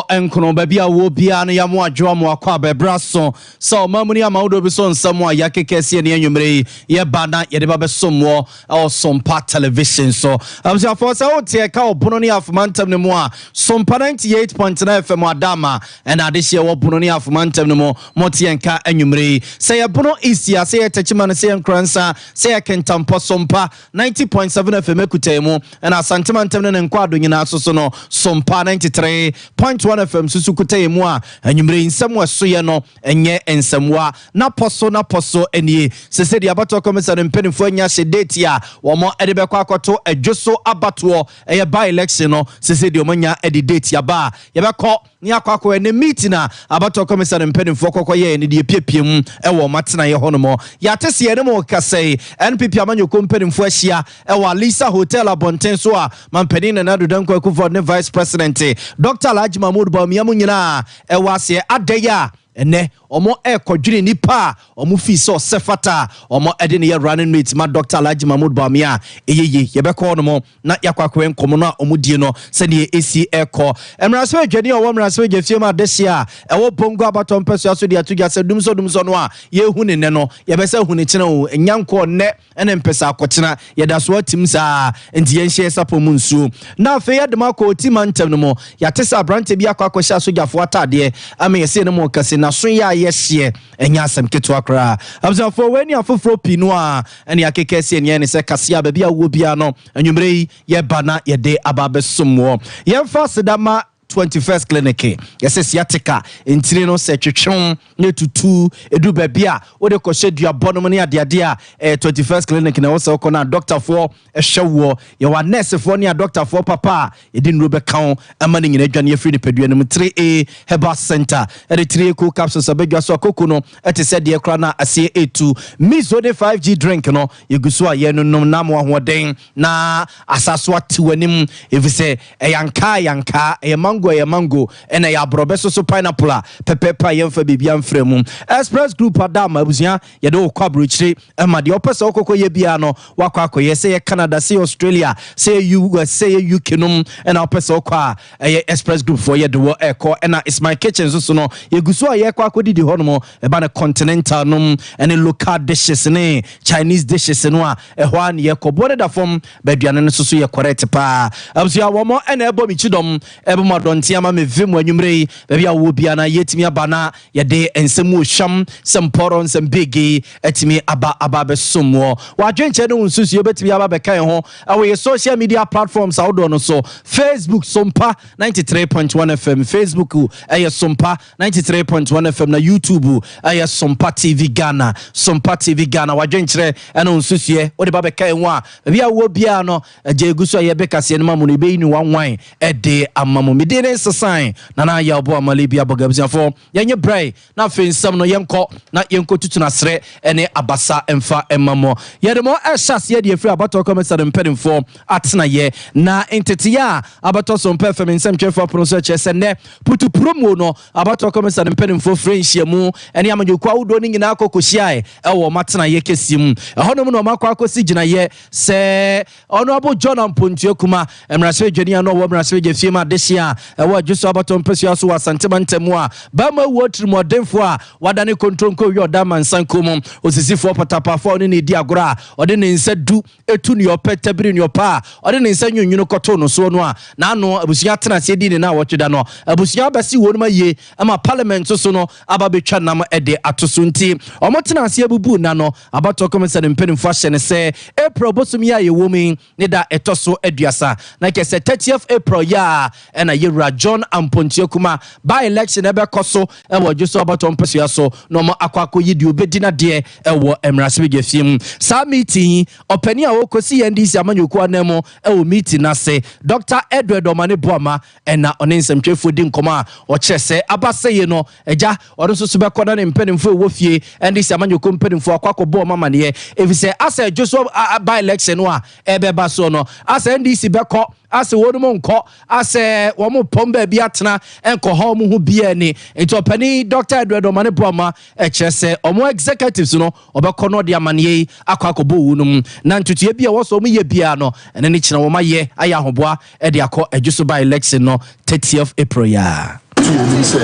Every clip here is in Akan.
Nkono baabi a wɔ biara no yɛamo adwoa mo akɔ abɛbrɛ so sɛ ɔma mu ne ama wodoɔ bi so nsɛm a yɛakeka sie ne anwummerɛ yi yɛba na yɛde ba bɛsom wɔ ɛwɔ Sompa Television so. Abusuafoɔ, sɛ woteɛ ka ɔbono ne afoma ntam no mu a, Sompa 98.9 FM Adama ɛna adehyeɛ wɔ Bono ne afoma ntam no mu moteɛ nka anwummerɛ yi. Sɛ yɛ Bono East a, sɛ yɛ Takyima no, sɛ yɛ Nkoransa, sɛ yɛ Kentampɔ, Sompa 90.7 FM akuta mu, ɛna Asantema ntam no ne nkɔ ado nyinaa so so no, Sompa 93.1 FM soso kuta mu a, anwummerɛ yi nsɛm wɔ ɛsoyɛ no ɛnyɛ nsɛmwa na pɔ so na pɔ so nie. Sɛ deɛ abatoɔ kɔmisa no mpanimfoɔ anya hyɛ date a wɔn de bɛkɔ akɔto Adwo so abatoɔ, ɛyɛ by election no. Sɛ deɛ wɔn anya de date aba a yɛbɛkɔ ne akɔ akɔ ɛne meeting a abatoɔ kɔmisa no mpanimfoɔ kɔkɔ yɛ ne deɛ piepie mu ɛwɔ wɔn atenaeɛ hɔ nom. Yɛate se yɛne mo kasa yi, NPP amanyɔkuo mpanimfoɔ ahyia ɛwɔ Alisa Hotel abɔnten so a mampanin Nana Addo Dankwa Akufo ne Vice President Dr. Alhaji Mahmood Bawumia mu nyinaa ɛwɔ aseɛ adɛyɛ a ɛnɛ ɔmo ɛkɔdwene nipa a ɔmo fii sɛ ɔsɛ fata a ɔmo ɛde ne yɛ running mate ma Dr. Alhaji Mahmood Bawumia a ɛyɛ yie. Yɛbɛkɔ no mo na yɛakɔ akɔyɛ nkɔmmɔ no a ɔmo die no sɛdeɛ ɛsi ɛkɔ. Mmarahyɛ adwani a ɔwɔ mmarahyɛ adwa fie mu adehye a ɛwɔ Bongo abatɔ mpɛsoa so de ato dwa sɛ dumsɔ dumsɔ no a yɛhu ne nnɛ no, yɛbɛsɛ hu ne kyena o, ɛnya nkɔɔ nnɛ ɛne mpɛsɛ akɔkyena yɛda so atim saa, nti yɛnhyɛ sapɔ mu nsuo. Na afei yɛde mu akɔ Oti mantam no mu. Yɛate sɛ aberante bi akɔ akɔhyɛ asogyafoɔ atadeɛ ama yɛsɛ no mu kɛse naso yɛ a yɛhyeɛ ɛnyɛ asɛm ketewa koraa. Abusuafoɔ, wei ne afoforɔ pii no a ɛne akeka si ɛneɛ ne sɛ kaseɛ a baabi a wowɔ biara no, anwummerɛ yi yɛba na yɛde aba abɛsom wɔ. Yɛmfa aseda ma 21st Clinic. Yɛsɛ sciatica ntini no sɛ twetwew ne tutu edu baabi a wode kɔhyɛ duabɔ no mu ne adeade a, ɛyɛ 21st Clinic na ɛwɔ sɛ wokɔ no a dɔktafoɔ ɛhwɛ woɔ. Yɛwɔ anɛɛsefoɔ ne adɔktafoɔ papa a yɛde nnuro bɛka wo ama no nyina adwane afiri nipadua no mu. 3A Herbal Center ɛde 3A Co capsules abɛdwa so akoko no ɛte sɛ deɛ kora no aseɛ ɛtu. Miso ne 5G drink no yɛgu so a yɛnonom na mo ahoɔden na asa so ate w'anim, ɛfiri sɛ ɛyɛ ankaa, ɛyɛ ankaa, ɛyɛ mango, ɛyɛ mango, ɛna ɛyɛ aborɔbɛ so so pineapple a pɛpɛɛpɛ a yɛmfa biribia mfrɛ mu. Express Group Adama abusua, yɛde wo kɔ aburokyire ɛma deɛ ɔpɛ sɛ wokɔkɔ yɛ biara no wakɔ akɔyɛ, sɛ yɛ Canada, sɛ yɛ Australia, sɛ yɛ US, sɛ yɛ UK nom ɛna wopɛ sɛ wokɔ a, ɛyɛ Express Group foɔ yɛde wɔ ɛkɔ. Ɛna Ismail Kitchen nso so no, yɛgu so a yɛkɔ akɔdidi hɔ nom, ɛba no continental nom ɛne local dishes ne Chinese dishes no a, ɛhɔ a ne yɛkɔ boɔ ne da fam, baaduane no nso so yɛ correct paa. Abusua, wɔn ɛna ɛbɔ me kyidɔm, ɛbɔ mu adɔnten ama me vim anwummerɛ yi. Baabi a wɔwɔ biara na yɛtumi aba na yɛde nsɛm wɔ hwam sɛ mpɔrɔ nsɛm bege ɛtumi aba aba abɛsom wɔ wadwenkyɛ ne wo nsusuo bɛtumi aba bɛka yɛn ho ɛwɔ yɛ social media platforms ahodoɔ no so. Facebook, Sompa 93.1 FM. Facebook ɛyɛ Sompa 93.1 FM, na YouTube ɛyɛ Sompa TV Ghana, Sompa TV Ghana. Wadwenkyerɛ ɛne wo nsusuɛ wode ba bɛka yɛn ho a, baabi a wowɔ biara no, agya egu so a yɛbɛkaseɛ no ma mu no, yɛbɛyi ne wanwan ɛde ama mu. Mede ne nsesan nana yɛ ɔbɔ amale bi abɔga. Abusuafoɔ, yɛnyɛ brɛ na afei nsɛm no yɛnkɔ na yɛnkɔ tutu no aserɛ ɛne abasa mfa ɛma mo. Yɛde mo ɛhyɛ aseɛ deɛ firi abatɔ kɔmisa no mpanimfoɔ atenayɛ na nteteyɛ a abatɔ so mpɛ fam nsɛmtwerɛfoɔ apono so kyerɛ sɛ nnɛ putupuro mu no, abatɔ kɔmisa no mpanimfoɔ frɛ nhyiamu ɛne amanyɔkuo ahodoɔ no nyinaa kɔ kɔhyiae ɛwɔ ɔma atenayɛ kɛseɛ mu. Ɛhɔnom na ɔma akɔ akɔsi gyinayɛ sɛ Ɔno John Ampontua Kuma, mmarahyɛbadwani a na ɔwɔ mmarahyɛbadwa fie mu adehye a ɛwɔ Adwo so abatɔ mpasua so wɔ Asantema ntam a bɛrima wuo tirimɔdenfoɔ a wadane kontronko wi ɔda amansanko mu osisifoɔ patapafoɔ a ɔne ne di agorɔ a ɔde ne nsa du etu nea ɔpɛ tabiri nea ɔpɛ a ɔde ne nsa nwunwunu kɔtoo no soɔ no a n'ano abusua tena ase di ne na wɔtwe da no abusua abɛsi wɔn mu ayie ama parliament so no aba bɛtwa nam de ato so. Nti ɔmo tena ase abubu na no abatɔ kɔmisa ne mpanimfoɔ ahyɛ ne sɛ April bosom yi a yɛwɔ mu yi ne da ɛtɔ so 30, na kɛ sɛ 30th April yi a ɛna yɛwura John Ampontua Kuma by election ɛbɛkɔ so ɛwɔ Dwo so abatɔ mpɛsua so na ɔmo akɔ akɔyi deɛ obɛdi nadeɛ ɛwɔ mmarahyɛbadwa fie mu. Saa meeting yi, ɔpanin a wɔkɔsi NDC amanyɔkuo anan mu ɛwɔ meeting n'ase, Dr. Edward Ɔmane Boama, ɛna ɔne nsɛmtwerɛfoɔ di nkɔmɔ a ɔkyerɛ sɛ aba sɛye no agya ɔno nso so bɛkɔ na ne mpanimfoɔ ɛwɔ fie, NDC amanyɔkuo mpanimfoɔ, akɔ akɔbɔ ɔmo amaneɛ, ɛfiri sɛ asɛ Dwo so by election no a ɛbɛba soɔ no, asɛ NDC bɛkɔ, asɛ wɔn mu nkɔ, asɛ wɔn pɔm baabi atena nkɔ hɔ wɔn ho bia ni. Nti ɔpanin Dr. Edward Ɔmane Boama ɛkyerɛ sɛ ɔmo executives no ɔbɛkɔ no ɔde amaneɛ yi akɔ akɔbɔ owu no mu na ntutuo bi a ɛwɔ sɛ ɔmo yɛ biara no, ɛne ne kyerɛ wɔn ayɛ ayɛ ahoboa ɛde akɔ Adwo so by election no 30th April yaa. to yɛn anim sɛ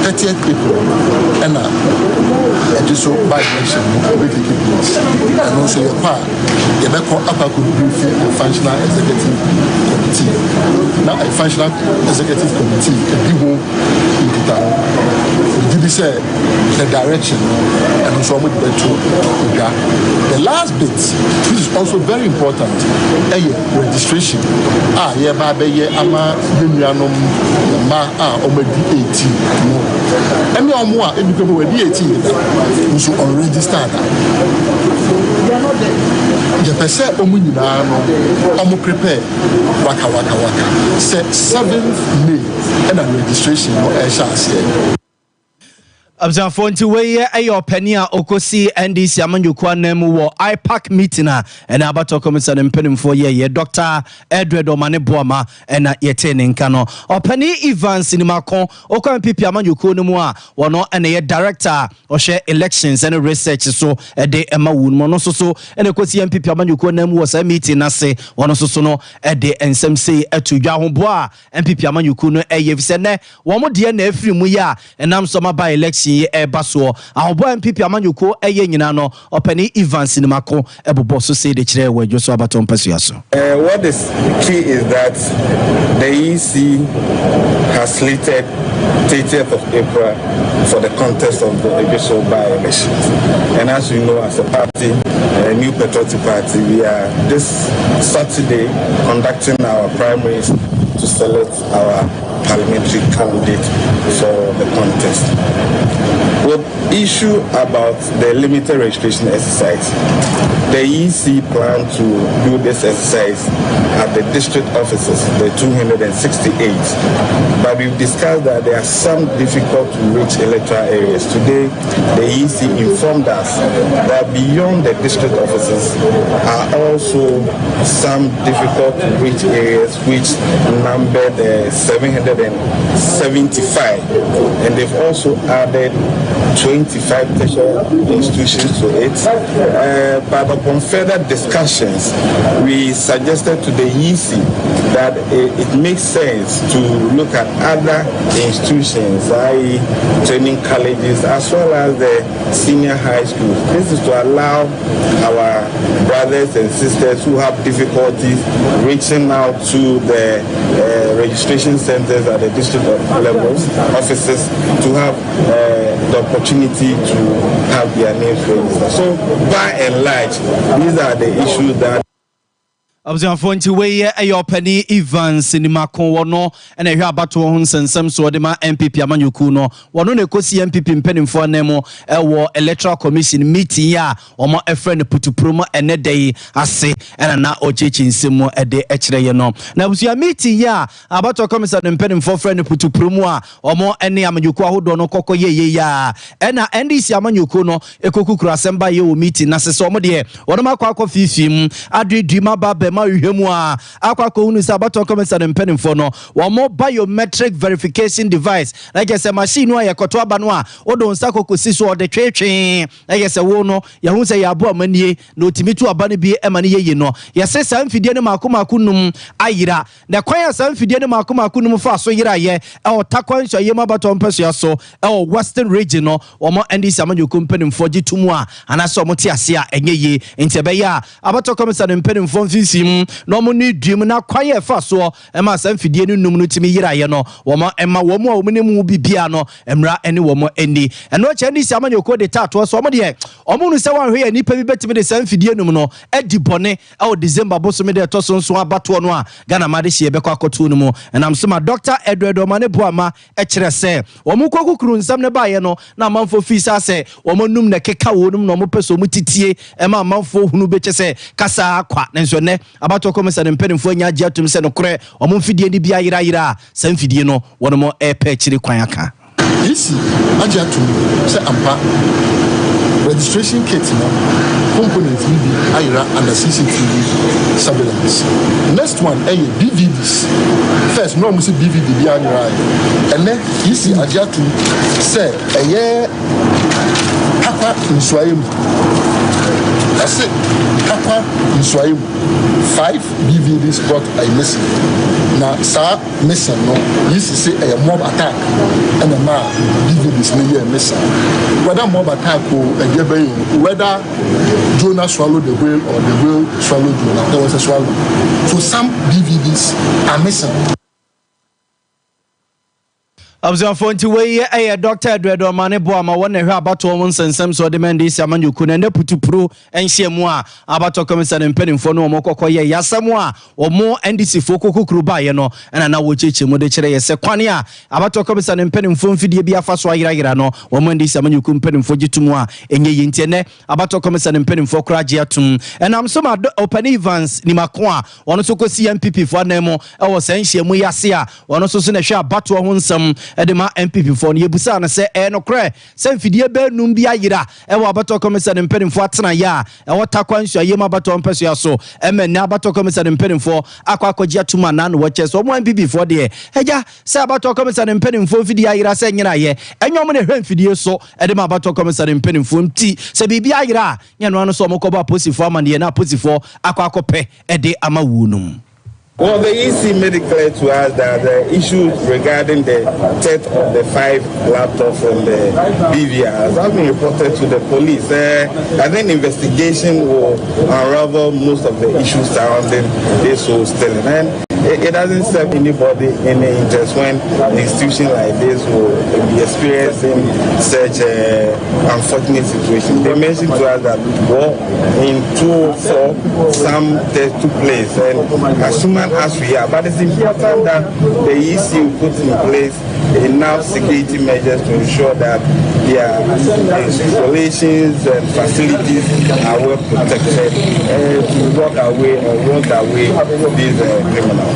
30th April ɛna Ejisu by election no ɛbɛ take place. Ɛno nso yɛkɔ a, yɛbɛkɔ akɔ akɔ brief the functional executive committee na a functional executive committee ebi ho nkitaho. Megye di sɛ the direction no, ɛno nso wɔn de bɛto dwa. The last bit, which is also very important, ɛyɛ registration a yɛba abɛyɛ ama yɛn nuanom mma a wɔn adi 18 no, ɛne wɔn a ebi kɔ wɔadi 18 deda nso ɔnregister da. Yɛpɛ sɛ wɔn nyinaa no wɔn prepare waka waka waka sɛ 7th May ɛna registration no ɛhyɛ aseɛ. Abusuafoɔ, nti wei ɛyɛ ɔpani a ɔkɔsi NDC amanyɔkuo anan mu wɔ IPAC meeting a ɛna abatɔ kɔmisa ne mpanimfoɔ yɛyɛ, Dr Edward Ɔmane Boama, ɛna yɛtee ne nka no. Ɔpani Evans Nimako, ɔkɔ NPP amanyɔkuo no mu a wɔno ɛna yɛ director a ɔhwɛ elections ɛne research so ɛde ɛma wo no mu, ɔno nso so ɛna ɛkɔsi NPP amanyɔkuo anan mu wɔ saa meeting n'ase. Wɔno nso so no ɛde nsɛm sei ɛto dwa, ahoboa a NPP amanyɔkuo no ɛyɛ fi sɛ nnɛ wɔn deɛ na ɛfiri mu yi a ɛnam so ma by election yi ɛreba soɔ. Ahoboa NPP amanyɔkuo ɛyɛ nyinaa no, ɔpani Evans Nimako ɛbobɔ so sei de kyerɛ wɔ Adwo so abatɔ mpasua so. What is key is that the EC has slated 30th of April for the contest of the Ejisu by-elections. And as you know, as a party, a New Patriotic Party, we are this Saturday conducting our primaries to select our parliamentary candidate for the contest. With issue about the limited registration exercise, the EC plan to do this exercise at the district offices, the 268. But we've discussed that there are some difficult to reach electoral areas. Today, the EC informed us that beyond the district offices are also some difficult to reach areas, which numbered 775. And they've also added 25 tertiary institutions to it. But upon further discussions, we suggested to the EC that it makes sense to look at other institutions, i.e., training colleges, as well as the senior high schools. This is to allow our brothers and sisters who have difficulties reaching out to the registration centers at the district levels, offices, to have the opportunity to have their names registered. So, by and large, these are the issues that Abusuafoɔ, nti wei ɛyɛ ɔpani Evans Nimako, wɔ no ɛna ɛhwɛ abatoɔ ho nsɛnsɛm so ɔde ma NPP amanyɔkuo no. Wɔno na ɛkɔsi NPP mpanimfoɔ anan mu ɛwɔ Electoral Commission meeting yi a wɔn ɛfrɛ no putupurom ɛnɛ da yi ase, ɛna na ɔkyekye nsɛm mu ɛde ɛkyerɛ yɛ no. Na abusua, meeting yi a abatoɔ commission ne mpanimfoɔ frɛ no putupurom a wɔn ɛne amanyɔkuo ahodoɔ no kɔkɔ yɛ yie a, ɛna NDC amanyɔkuo no ɛkɔkukuru asɛm ba yɛ wɔ meeting na sɛ wɔn deɛ wɔn akɔ fiifii mu aduedue mu aba abɛma ahwehwɛ mu a akɔ akɔhunu sɛ abatoɔ kɔmisa ne mpanimfoɔ no wɔn biometric verification device na kyerɛ sɛ machine no a yɛkɔto aba no a wode wo nsa kɔkɔsi so, ɔde twetwee na kyerɛ sɛ wo no yɛho sɛ yɛabo amanie na ɔtumi to aba no bi ma no yɛyi no. Yɛsɛ saa mfidie no maako maako num ayera, na kwan a saa mfidie no maako maako num fa so yerayɛ ɛwɔ Takwa Nsuayɛ mu abatɔ mpɛsua so ɛwɔ Western Region no, wɔn NDC amanyɔkuo mpanimfoɔ gye to mu a anaasɛ wɔn te ase a ɛnyɛ yie. Nti ɛbɛyɛ a abatɔ kɔmisa ne mpanimfoɔ mfimfini mu na wɔn ne dua mu na kwan yɛ ɛfa soɔ ɛma saa mfidie no num no tumi yerayɛ no, wɔn ɛma wɔn a wɔn ne mu bibia no mmara ne wɔn ani. Ɛno akyi, NDC amanyɔkuo de taatoɔ so wɔn deɛ wɔn nu sɛ wɔahwɛ yɛ nipa bi bɛtumi de saa mfidie num no adi bɔne ɛwɔ December bosome de ɛtɔ so nso abatoɔ no a Ghana ma de hyɛ yɛbɛkɔ akɔtoɔ no mu. Ɛnam so ma Dr Edward Ɔmane Boama ɛkyerɛ sɛ wɔn kɔ kukuru nsɛm no baeɛ no na amanfoɔ fii sa sɛ wɔn anum na ɛkeka wɔn num na wɔn pɛ sɛ wɔn titie ɛma amanfoɔ hunu bɛkyɛ sɛ kasa akwa. Ne nso ɛnɛ abatoɔ kɔmisa ne mpanimfoɔ anya agye atum sɛ nokorɛ wɔn mfidie no bi ayerayera a saa mfidie no wɔn ɛrepɛ akyiri kwan aka. EC agye atum sɛ ampa registration kit no component no bi ayera under CCTV surveillance. Next one ɛyɛ DVDs. First na ɔmo sɛ DVD bi anyera ayɛ. Ɛnɛ EC agye atum sɛ ɛyɛ Takwa Nsuayɛ mu. Ɛse Tarkwa Nsuaem 5 BVDs got a missing na saa missing no EC se ɛyɛ mob attack ɛna ɛmaa BVDs no yɛɛ missing. Whether mob attack o ɛdeɛ bɛyɛ o, whether Jonah swallowed the whale or the whale swallowed Jonah, there was a swallow. So some BVDs are missing. Abusuafoɔ, nti wei yɛ Dr Edward Omane Boamah, wɔn na ɛhwɛ abatoɔ ho nsɛnsɛm so ɔde ma NDC amanyɔkuo no. Ɛnɛ putupuro nhyia mu a abatoɔ kɔmisa ne mpanimfoɔ no wɔn kɔkɔ yɛ yasɛm a wɔn NDC foɔ kokokuro baeɛ no, ɛna na wɔkyerɛkyerɛ mu de kyerɛ yɛ sɛ kwan a abatoɔ kɔmisa ne mpanimfoɔ mfidie bi afa so ayerayera no, wɔn NDC amanyɔkuo mpanimfoɔ gye to mu a ɛnyɛ yie. Nti ɛnɛ abatoɔ kɔmisa ne mpanimfoɔ koraa gye atom, ɛnam so ma ɔpani Evans Nimako a wɔn nso kɔsi NPP foɔ anan mu ɛwɔ saa nhyiamu yi ase a wɔn nso so na ɛhwɛ abatoɔ ho nsɛm ɛde ma NPP foɔ no, yɛbusaa no sɛ ɛyɛ nokorɛ sɛ mfidie bɛɛnum bi ayera ɛwɔ abatoɔ kɔmisa ne mpanimfoɔ atenaeɛ a ɛwɔ Tarkwa Nsuayɛ mu abatoɔ mpɛsoa so, ɛmɛ nnɛ abatoɔ kɔmisa ne mpanimfoɔ akɔ akɔgye atom anaa no wɔkyɛ sɛ ɔmo NPP foɔ deɛ, agya sɛ abatoɔ kɔmisa ne mpanimfoɔ mfidie ayera sɛ nyerayɛ, ɛnyɛ ɔmo na ɛhwɛ mfidie so ɛde ma abatoɔ kɔmisa ne mpanimfoɔ, nti sɛ biribi ayera a, nyɛ no ano sɛ ɔmo kɔbɔ aposifoɔ amanneɛ na aposifoɔ akɔ akɔpɛ ɛde ama wuo no mu. Well, the EC made it clear to us that the issue regarding the theft of the five laptops from the BVRs has been reported to the police. I think the investigation will unravel most of the issues surrounding this whole stealing. And it doesn't serve anybody any interest when an institution like this will be experiencing such a unfortunate situation. They mentioned to us that, well, in 2004, some theft took place, and as human as we are, but it's important that the EC will put in place enough security measures to ensure that their installations and facilities are well protected to walk away or walk away these criminals.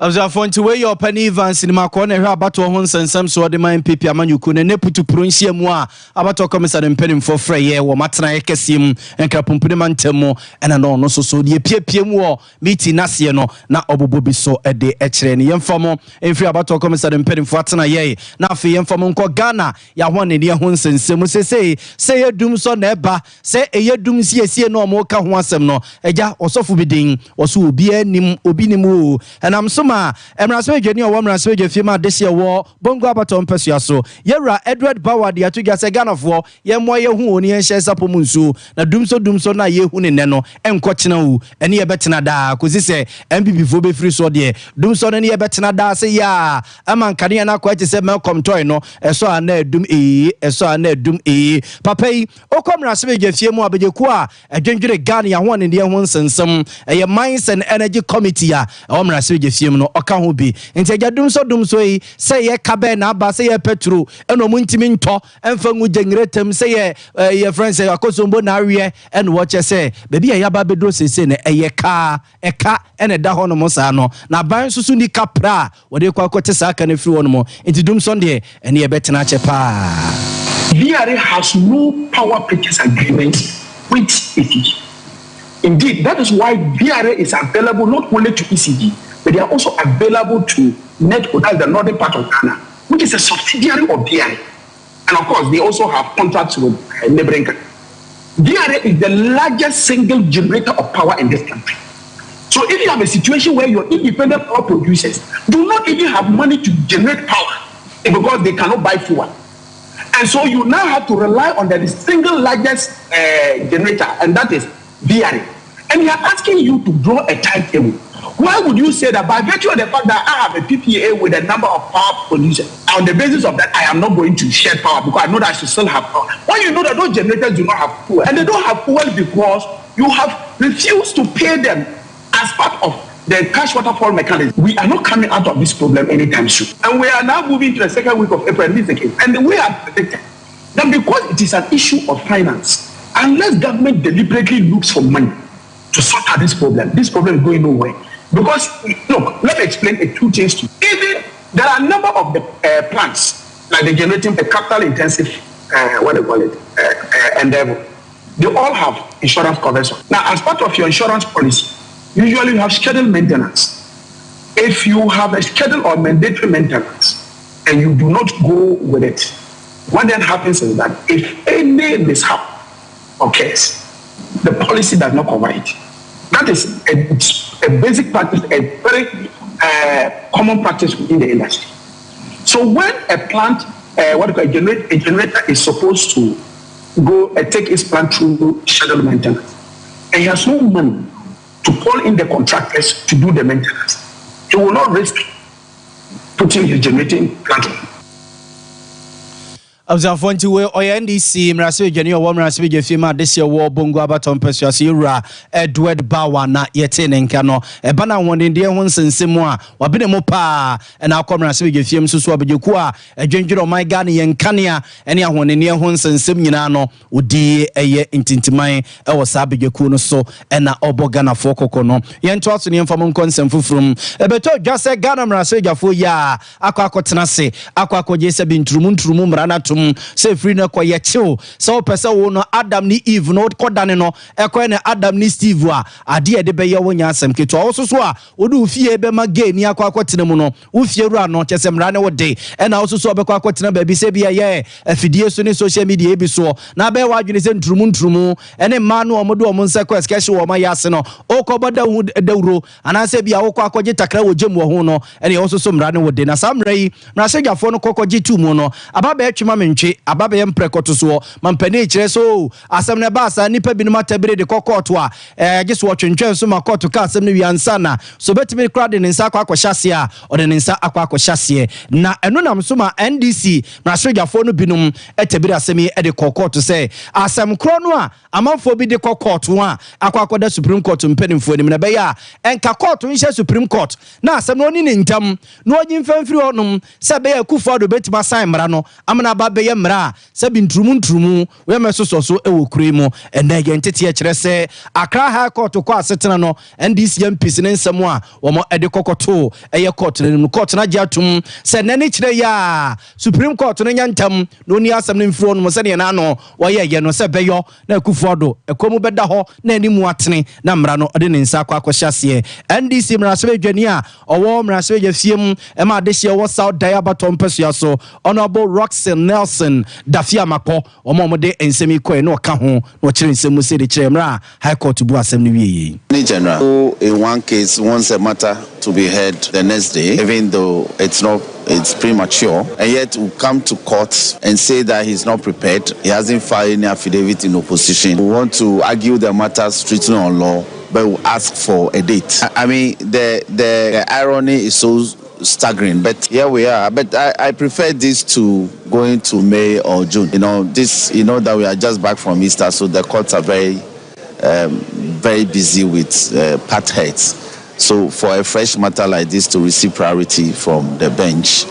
Abusuafoɔ, nti wei yɛ ɔpani Evans Nimakɔ na ɛhwɛ abatoɔ ho nsɛnsɛm so ɔde ma NPP amanyɔkuo no. Ne putupuro nhyia mu a abatoɔ kɔmisa ne mpanimfoɔ frɛ yɛ wɔ matenaeɛ kɛseɛ mu nkrapompone ma ntam mu, ɛna na ɔno nso so deɛ piepie mu wɔ meeting n'aseɛ no na ɔbobɔ bi so de kyerɛ no. Yɛmfa mo mfiri abatoɔ kɔmisa ne mpanimfoɔ atenaeɛ na afei yɛmfa mo nkɔ Ghana yɛaho anani ho nsɛnsɛm mu. Sesei sɛ ɛyɛ dum sɔ na ɛba sɛ ɛyɛ dum siesie na ɔmo ka ho asɛm no, agya ɔsɔfo bi din ɔso obiara nim obi nim o. Ɛnam so ma mmarahyɛbadwani a ɔwɔ mmarahyɛbadwa fie mu adehye ɛwɔ Bongo abatɔ mpɛsua so, yɛwura Edward Bawa, de ato dwa sɛ Ghanafoɔ yɛmmoa yɛhu wɔ ne yɛnhyɛ sapɔ mu nsuo na dumso dumso no a yɛhu ne nnɛ no ɛnkɔ kyena o, ɛne yɛbɛtena daa kɔsi sɛ NPP foɔ bɛfiri soɔ deɛ, dumso no ne yɛbɛtena daa sɛ yɛa ama nkanea no akɔ ɛte sɛ Melcom tɔe no, ɛsɔ a na ɛdum ee, ɛsɔ a na ɛdum ee. Papa yi wokɔ mmarahyɛbadwa fie mu abɛgyekuo a ɛdwendwene Ghana yɛahoɔdendeɛ ho nsɛnsɛm, ɛyɛ Mines and Energy Committee a ɛwɔ mmarahyɛbadwa fie mu no, ɔka ho bi. Nti agya, dumso dumso yi, sɛ yɛ ka bɛɛ na aba sɛ yɛ petrol ɛna ɔmo ntumi ntɔ ɛmfa ngu generator mu, sɛ yɛ yɛ frɛ sɛ Akosombo na aweɛ, ɛna wɔkyɛ sɛ baabi a yɛaba abɛduro seesei no ɛyɛ kaa ɛka ɛna ɛda hɔ nom saa no, na aban nso so ni kapra a wɔde kɔ akɔte saa ka no firi hɔ nom. Nti dumso deɛ, ɛne yɛbɛtena akyɛ paa. VRA has no power purchase agreement with ECG. Indeed, that is why VRA is available not only to ECG, but they are also available to NEDCO, that's the northern part of Ghana, which is a subsidiary of VRA. And of course, they also have contracts with neighboring countries. VRA is the largest single generator of power in this country. So if you have a situation where your independent power producers do not even have money to generate power because they cannot buy fuel, and so you now have to rely on the single largest generator, and that is VRA. And we are asking you to draw a timetable. Why would you say that by virtue of the fact that I have a PPA with a number of power producers, on the basis of that, I am not going to shed power because I know that I should still have power? When you know that those generators do not have fuel, and they don't have fuel because you have refused to pay them as part of the cash waterfall mechanism. We are not coming out of this problem anytime soon. And we are now moving to the second week of April, and this is the case. And we have predicted that because it is an issue of finance, unless government deliberately looks for money to sort out this problem is going nowhere. Because, look, let me explain a two things to you. Even there are a number of the plants, like the generating a capital intensive, what do you call it, endeavor. They all have insurance covers. Now, as part of your insurance policy, usually you have scheduled maintenance. If you have a scheduled or mandatory maintenance and you do not go with it, what then happens is that if any mishap occurs, the policy does not cover it. That is a, a basic practice, a very common practice within the industry. So when a plant, what do you call it, generate, a generator is supposed to go take its plant through scheduled maintenance, and he has no money to call in the contractors to do the maintenance, he will not risk putting his generating plant on. Abusuafoɔ, nti wei ɔyɛ NDC mmarahyɛbadwani a ɔwɔ mmarahyɛbadwa fie mu adehyeɛ wɔ Bongo abatɔ mpɛsua so, yɛwura Edward Bawa, na yɛtee ne nka no. Ɛba no ahoɔdendeɛ ho nsensɛm mu a wabene mu paa, ɛna akɔ mmarahyɛbadwa fie mu nso so abadwakuo a ɛdwendwene ɔman Ghana yɛn nkanea ne ahoɔdendeɛ ho nsensɛm nyinaa no, ɔdi ɛyɛ ntintiman ɛwɔ saa abadwakuo no so, ɛna ɔbɔ Ghanafoɔ kɔkɔ no. Yɛntoa so ne yɛmfa mo nkɔ nsɛm foforɔ mu. Ɛbɛtɔ dwa sɛ Ghana mmarahyɛbadwafoɔ yi a akɔ akɔtena ase akɔ akɔgye sɛ bi nturumu nturumu mmara no atom sɛ ɛfiri no ɛkɔ yɛkyew sɛ wopɛ sɛ wo no Adam ne Eve no kɔdane no ɛkɔɛ ne Adam ne Steve a, adeɛ yɛde bɛyɛ wo nya asɛm ketewa. Wo so so a wode wo fie bɛma gay ni akɔ akɔtena mu no, wo fie wura no kyɛ sɛ mmara ne wo de, ɛna wo so so a wobɛkɔ akɔtena baabi sɛ bi ɛyɛ afidie so ne social media bi soɔ na bɛyɛ w'adwene sɛ nturumu nturumu ɛne mmaa no a wɔde wɔn nsa kɔ ɛsikɛ hye wɔn ayɛ ase no, wokɔbɔ dawuro anaasɛ bi a wokɔ akɔgye takra wɔ gyem wɔ ho no, ɛne ɛwɔ so so mmara ne wo de. Na saa mmara yi mmarahyɛdwafoɔ no kɔkɔgye tu mu no, aba bɛyɛ twema mentwe, aba bɛyɛ mprɛkɔto soɔ ma mpanin kyerɛ so o, asɛm no ɛbaa saa, nnipa binom atabire de kɔ kɔɔto a gye so wɔtwentwɛn so ma kɔɔto ka asɛm no wie ansa na so bɛtumi kora de ne nsa akɔ akɔhyɛ aseɛ a ɔde ne nsa akɔ akɔhyɛ aseɛ. Na ɛno nam so ma NDC mmarahyɛdwafoɔ no binom tabire asɛm yi de kɔ kɔɔto sɛ asɛm korɔ no a amanfoɔ bi de kɔ kɔɔto a akɔ akɔda Supreme Court mpanimfoɔ anim na ɛbɛyɛ a ɛnka kɔɔto nhyɛ Supreme Court na asɛm no ɔni ne ntam na ɔnyi mfɛmfiri hɔnom sɛ ɛbɛyɛ Akufo Addo bɛtumi asan mmara no amana aba bɛyɛ mmara a sɛbi nturumu nturumu wɔyɛ sosɔ so wɔ kuro yi mu. Ɛnɛ yɛn teteɛ kyerɛ sɛ Accra High Court kɔ asetena no, NDC MPs ne nsɛm a wɔn de kɔkɔtoo ɛyɛ court no anim, court no agye atom sɛ nnɛ ne kyerɛ yɛ a Supreme Court no nya ntam na ɔni asɛm no mfiri hɔnom sɛdeɛ n'ano wɔyɛ yɛ no sɛ bɛyɔ na Akufo Addo ɛkɔm mu bɛda hɔ na anim atene na mmara no ɔde ne nsa akɔ akɔhyɛ aseɛ. NDC mmarahyɛbadwani a ɔwɔ mmarahyɛbadwa fie mu ɛma adehyeɛ wɔ South Dayi abatɔ mpɛsua so, Honourable Rockson Nelson Dafeamekpor, wɔn a wɔde nsɛm yi kɔɛ na ɔka ho na ɔkyerɛ nsɛm mu sɛ de kyerɛ mmerɛ a High Court bu asɛm no wie yi. Attorney General, who in one case wants a matter to be heard the next day, even though it's not, it's premature, and yet will come to court and say that he's not prepared, he hasn't filed any affidavit in opposition. We want to argue the matter strictly on law, but we ask for a date. I mean, the irony is so staggering, but here we are. But I prefer this to going to May or June. You know that we are just back from Easter, so the courts are very busy with part heads. So for a fresh matter like this to receive priority from the bench,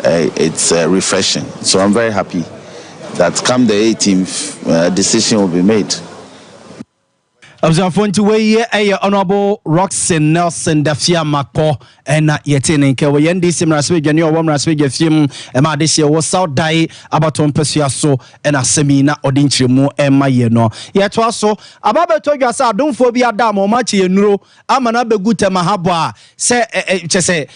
it's refreshing. So I'm very happy that come the 18th, decision will be made. Abusuafoɔ, nti wei ɛyɛ Honourable Rockson Nelson Dafeamekpor, ɛna yɛte ne nkɛ wɔ NDC mmarahyɛbadwani a ɔwɔ mmarahyɛbadwa fie mu ɛma adehyeɛ wɔ South Dayi abatɔ mpɛsua so, ɛna asɛm yi na ɔde nkyerɛmu ɛma yɛ no. Yɛtoa so. Aba bɛtɔ dwa sɛ adomfoɔ bi ada ama ɔma akyi yɛ nnuro ama no abɛgu Tema Harbour a sɛ kyɛ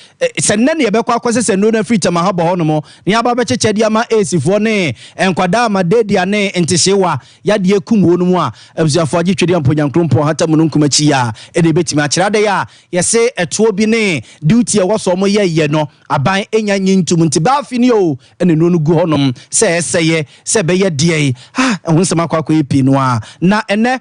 sɛ nnɛ ne yɛbɛkɔ akɔsɛ sɛ nnuro no afiri Tema Harbour hɔ nom ne aba bɛkyekyɛ de ama esifoɔ ne nkwadaa ama dedia ne ntehyewa yadeɛ kum wɔ no mu a, abusuafoɔ, agye twɛdeɛ mponyankrompɔn hata mu no nkum akyi a ɛde ɛbɛtumi akyerɛ adeɛ a yɛse ɛtoɔ bi ne duty ɛwɔ so ɔmo yɛyɛ no, aban ɛnya nyi ntom nti baafi ni o, ɛna nnuro no gu hɔnom sɛ ɛsɛyɛ sɛ ɛbɛyɛ deɛ yi ha ɛho nsɛm akɔ akɔyɛ pii no a. Na ɛnɛ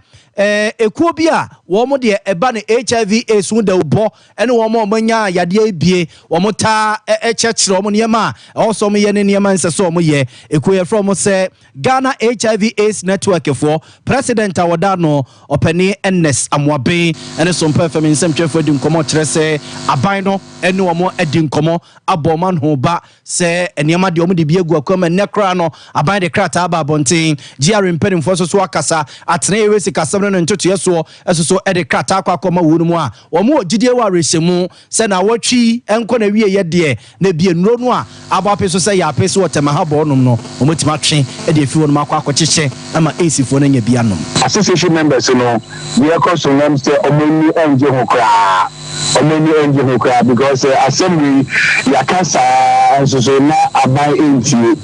ekuo bi a wɔn deɛ ɛba ne HIV AIDS ho dawubɔ ɛne wɔn a wɔanya yadeɛ ebie, wɔn taa ɛkyerɛkyerɛ wɔn nneɛma a ɛwɔ sɛ wɔn yɛ ne nneɛma nsɛ sɛ wɔn yɛ. Ekuo yɛfrɛ wɔn sɛ Ghana HIV AIDS Network foɔ, president a wɔda no ɔpanin Ernest Amoaben ɛne Sompa FM nsɛmtwerɛfoɔ adi nkɔmɔ kyerɛ sɛ aban no ɛne wɔn adi nkɔmɔ abɔ wɔn ano ba sɛ nneɛma deɛ wɔn de bi agu akwan mu. Ɛnɛ koraa no aban de krataa aba abɔnten, GRA mpanimfoɔ nso so akasa atena yɛwɛ sikasɛm no ne ntotoeɛ soɔ ɛso so ɛde krataa akɔ akɔma wɔn mu a wɔn wɔ gyidie wɔ awerɛhyɛmu sɛ na wɔtwi nkɔ na wie yɛ deɛ na ebie nnuro no a abɔ ape so sɛ yɛ ape so wɔ Tema Harbour nom no, wɔn atumi atwe ɛde efi hɔ nom akɔ akɔkyekyɛ ama esifoɔ no anya bi anom. Association members no deɛ ɛkɔ so nam sɛ ɔmo ani ngye ho koraa, ɔmo ani ngye ho koraa because assembly yɛaka saa. nyinaa nso so na aban ntie.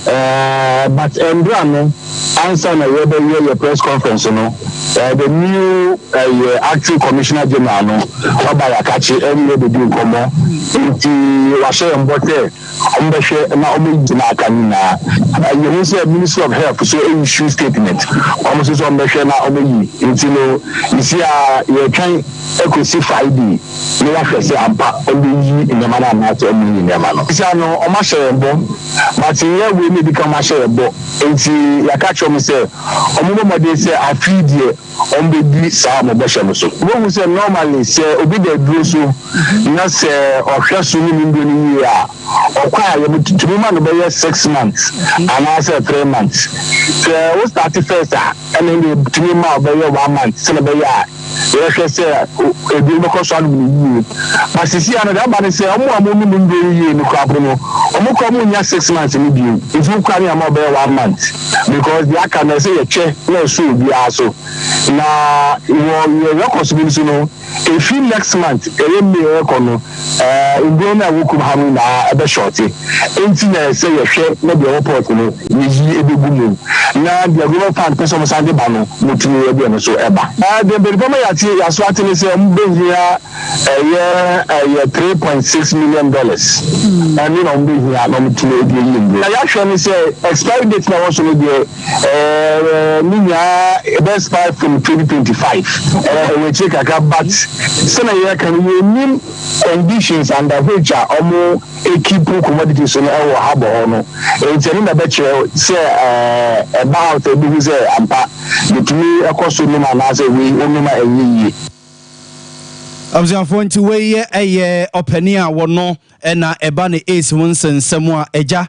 But ndra no ansa na yɛbɛyɛ yɛ press conference no, the new ɛyɛ acting commissioner general no ɔba yɛakakye ɛne yɛ bɛdi nkɔmmɔ, nti wahyɛ yɛn bɔ sɛ wɔbɛhwɛ na wɔayi na aka no nyinaa. Yɛhu sɛ Ministry of Health so issue statement, wɔn nso sɛ wɔbɛhwɛ na wɔayi. Nti no nsi a yɛtwɛn kɔsi Friday na yɛahwɛ sɛ ampa wɔbɛyi nneɛma no anaasɛ wɔnyi nneɛma no. Sisia no wɔahyɛ yɛn bɔ, but nyɛ wei na ɛdi kan wɔahyɛ yɛn bɔ, nti yɛaka akyerɛ wɔn sɛ wɔmmɔ mmɔden sɛ afe yi deɛ wɔbɛdi saa wɔn bɔhyɛ no so. Wobɛhu sɛ normally sɛ obi da aduro so na sɛ ɔhwɛ so ne ne nnuro no yie a, ɔkɔ a yɛtumi ma no bɛyɛ 6 months anaasɛ 3 months. Sɛ wo start first a, ɛna ɛna tumi ma ɔbɛyɛ one month sɛnɛ ɛbɛyɛ a yɛhwɛ sɛ aduro no bɛkɔ so anom no yie. But sisi ano deɛ aba ne sɛ ɔmo a ɔmo nom nnuro no yie no koraa po no, ɔmo koraa ɔmo nya 6 months no bio, nti wo koraa ne ama ɔbɛyɛ one month because deɛ aka no ɛsɛ yɛtwɛ na ɛso obiara so. Na wɔ yɛ records bi nso no, efi next month, ɛyɛ May ɛkɔ no, nduro no a ɛwɔ kurom ha no nyinaa ɛbɛ short, nti na ɛsɛ yɛhwɛ na deɛ ɛwɔ port no yɛyi ɛbɛgu mu na deɛ Global Fund pɛ sɛ ɔmo san de ba no, motumi ɛde ɛno so ɛba. Deɛ mpanyinfoɔ ma yɛate yɛaso ate ne sɛ ɔmo bɛhia ɛyɛ $3.6 million. Ɛno na ɔmo bɛhia na ɔmo tumi ɛde ayi nduro. Na yɛahwɛ ne sɛ expiry date na ɛwɔ so no deɛ, ne nyinaa ɛbɛ expire from 2025. Ɛwɔ akyire kakra, but sɛnɛ yɛka no, yɛnim conditions under which a ɔmo keep commodities no ɛwɔ harbour hɔ no, nti ɛno na ɛbɛkyerɛ sɛ ɛba out a ebihu sɛ ampa yɛtumi ɛkɔ so nom anaasɛ wei onom a ɛnyɛ yie. Abusuafoɔ, nti wei yɛ ɛyɛ ɔpanin a wɔno ɛna ɛba ne AIDS ho nsɛnsɛm a ɛgya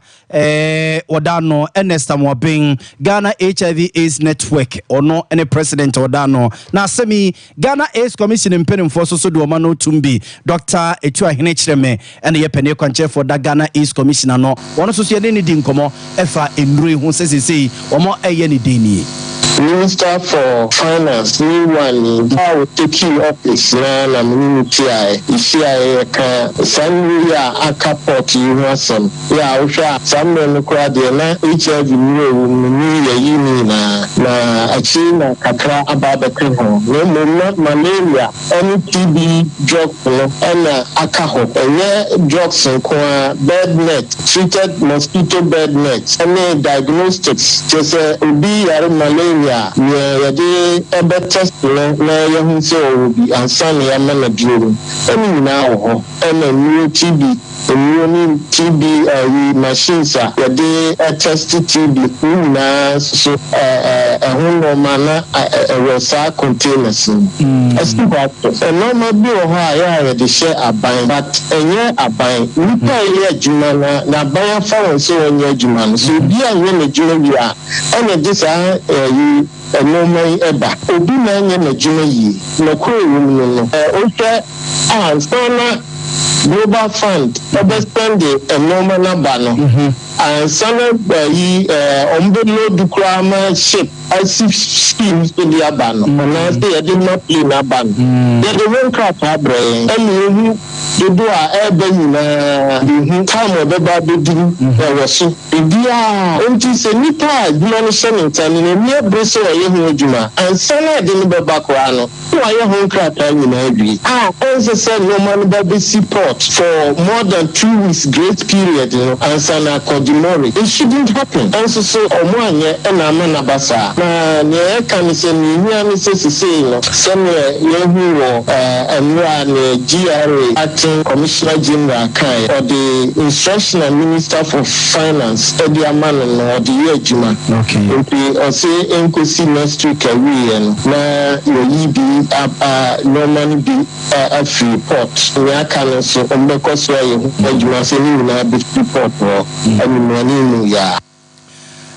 wɔda no, Ernest Amoaben, Ghana HIV AIDS Network, ɔno ne president ɔda no. Na asɛm yi, Ghana AIDS Commission mpanimfoɔ so de ɔma no tum bi. Dr Etu Ahene Kyerɛmɛ ɛna yɛ panin kwankyerɛfoɔ da Ghana AIDS Commission ano. Wɔn nso so yɛne ne di nkɔmmɔ ɛfa nnuro yi ho sɛ seesei wɔn ɛyɛ ne den nie. Minister for Finance, new one yi a wɔ take office na mene no tiae yɛhyiaeɛ, yɛka saa nnuro yi a aka port yi ho asɛm. Yɛ a wohwɛ a, saa mmerɛ no koraa deɛ na HIV nnuro a ɛwɔ mu no ne yɛyi ne nyinaa na akyiri na kakra aba abɛka ho, na mmom na malaria ne TB drugs no ɛna aka hɔ. Ɛnyɛ drugs nko a, bed net, treated mosquito bed net ne diagnostics, kyerɛ sɛ obi yare malaria a, nea yɛde ɛbɛ test no na yɛhu sɛ ɔwɔ bi ansa na yɛama no aduro no, ɛne nyinaa wɔ hɔ. Ɛna nnuro, TB nnuro ne TB ɛyi machines a yɛde test TB ne nyinaa nso, ɛho nneɛma na ɛwɔ saa containers no. Ɛsi hɔ ato nneɛma bi wɔ hɔ a yɛ a yɛde hyɛ aban, but ɛnyɛ aban nipa a ɛyɛ adwuma na aban afa wɔn sɛ wɔnyɛ adwuma no so. Obi a nyɛ n'adwuma wie a, ɛna de saa ɛyi nneɛma yi ɛba. Obi na ɛnyɛ n'adwuma yie nɔkoro wɔ mu no, wohwɛ a, ansa na Global Fund ɛbɛ send nneɛma n'aba no, ansa na ɛyi ɔmo bɛ load koraa ma ship asi scheme so de aba no, anaasɛ yɛde ma plane aba no, yɛde ho nkrataa brɛ yɛn, ɛna ehu dodo a ɛreba nyinaa, ehu time a ɛbɛba abɛduru, ɛwɔ so biribiara. Nti sɛ nipa a adwuma no hyɛ ne nsa no n'ani abere sɛ ɔyɛ ho adwuma ansa na ɛde no bɛba koraa no, na wayɛ ho nkrataa nyinaa wie a, ɛnsɛ sɛ nneɛma no ba bɛsi port for more than 2 weeks grace period no ansa na akɔ demurrage. It shouldn't happen. Ɛnso so ɔmo anyɛ, ɛna ama n'aba saa. Na nea ɛka ne sɛ nea ehia ne sɛ sesei no, sɛnea yɛhu wɔ mmerɛ a ne GRA Acting Commissioner General kae, ɔde instruction a Minister for Finance ɛde ama no, ɔde yɛ adwuma. Nti ɔse nkosi next week awieɛ no na yɛyi bi nneɛma no bi afiri port. Nea aka no nso, ɔmbɛkɔ so ayɛ ho adwuma sɛ ne nyinaa bɛfiri port hɔ animuane mu yɛ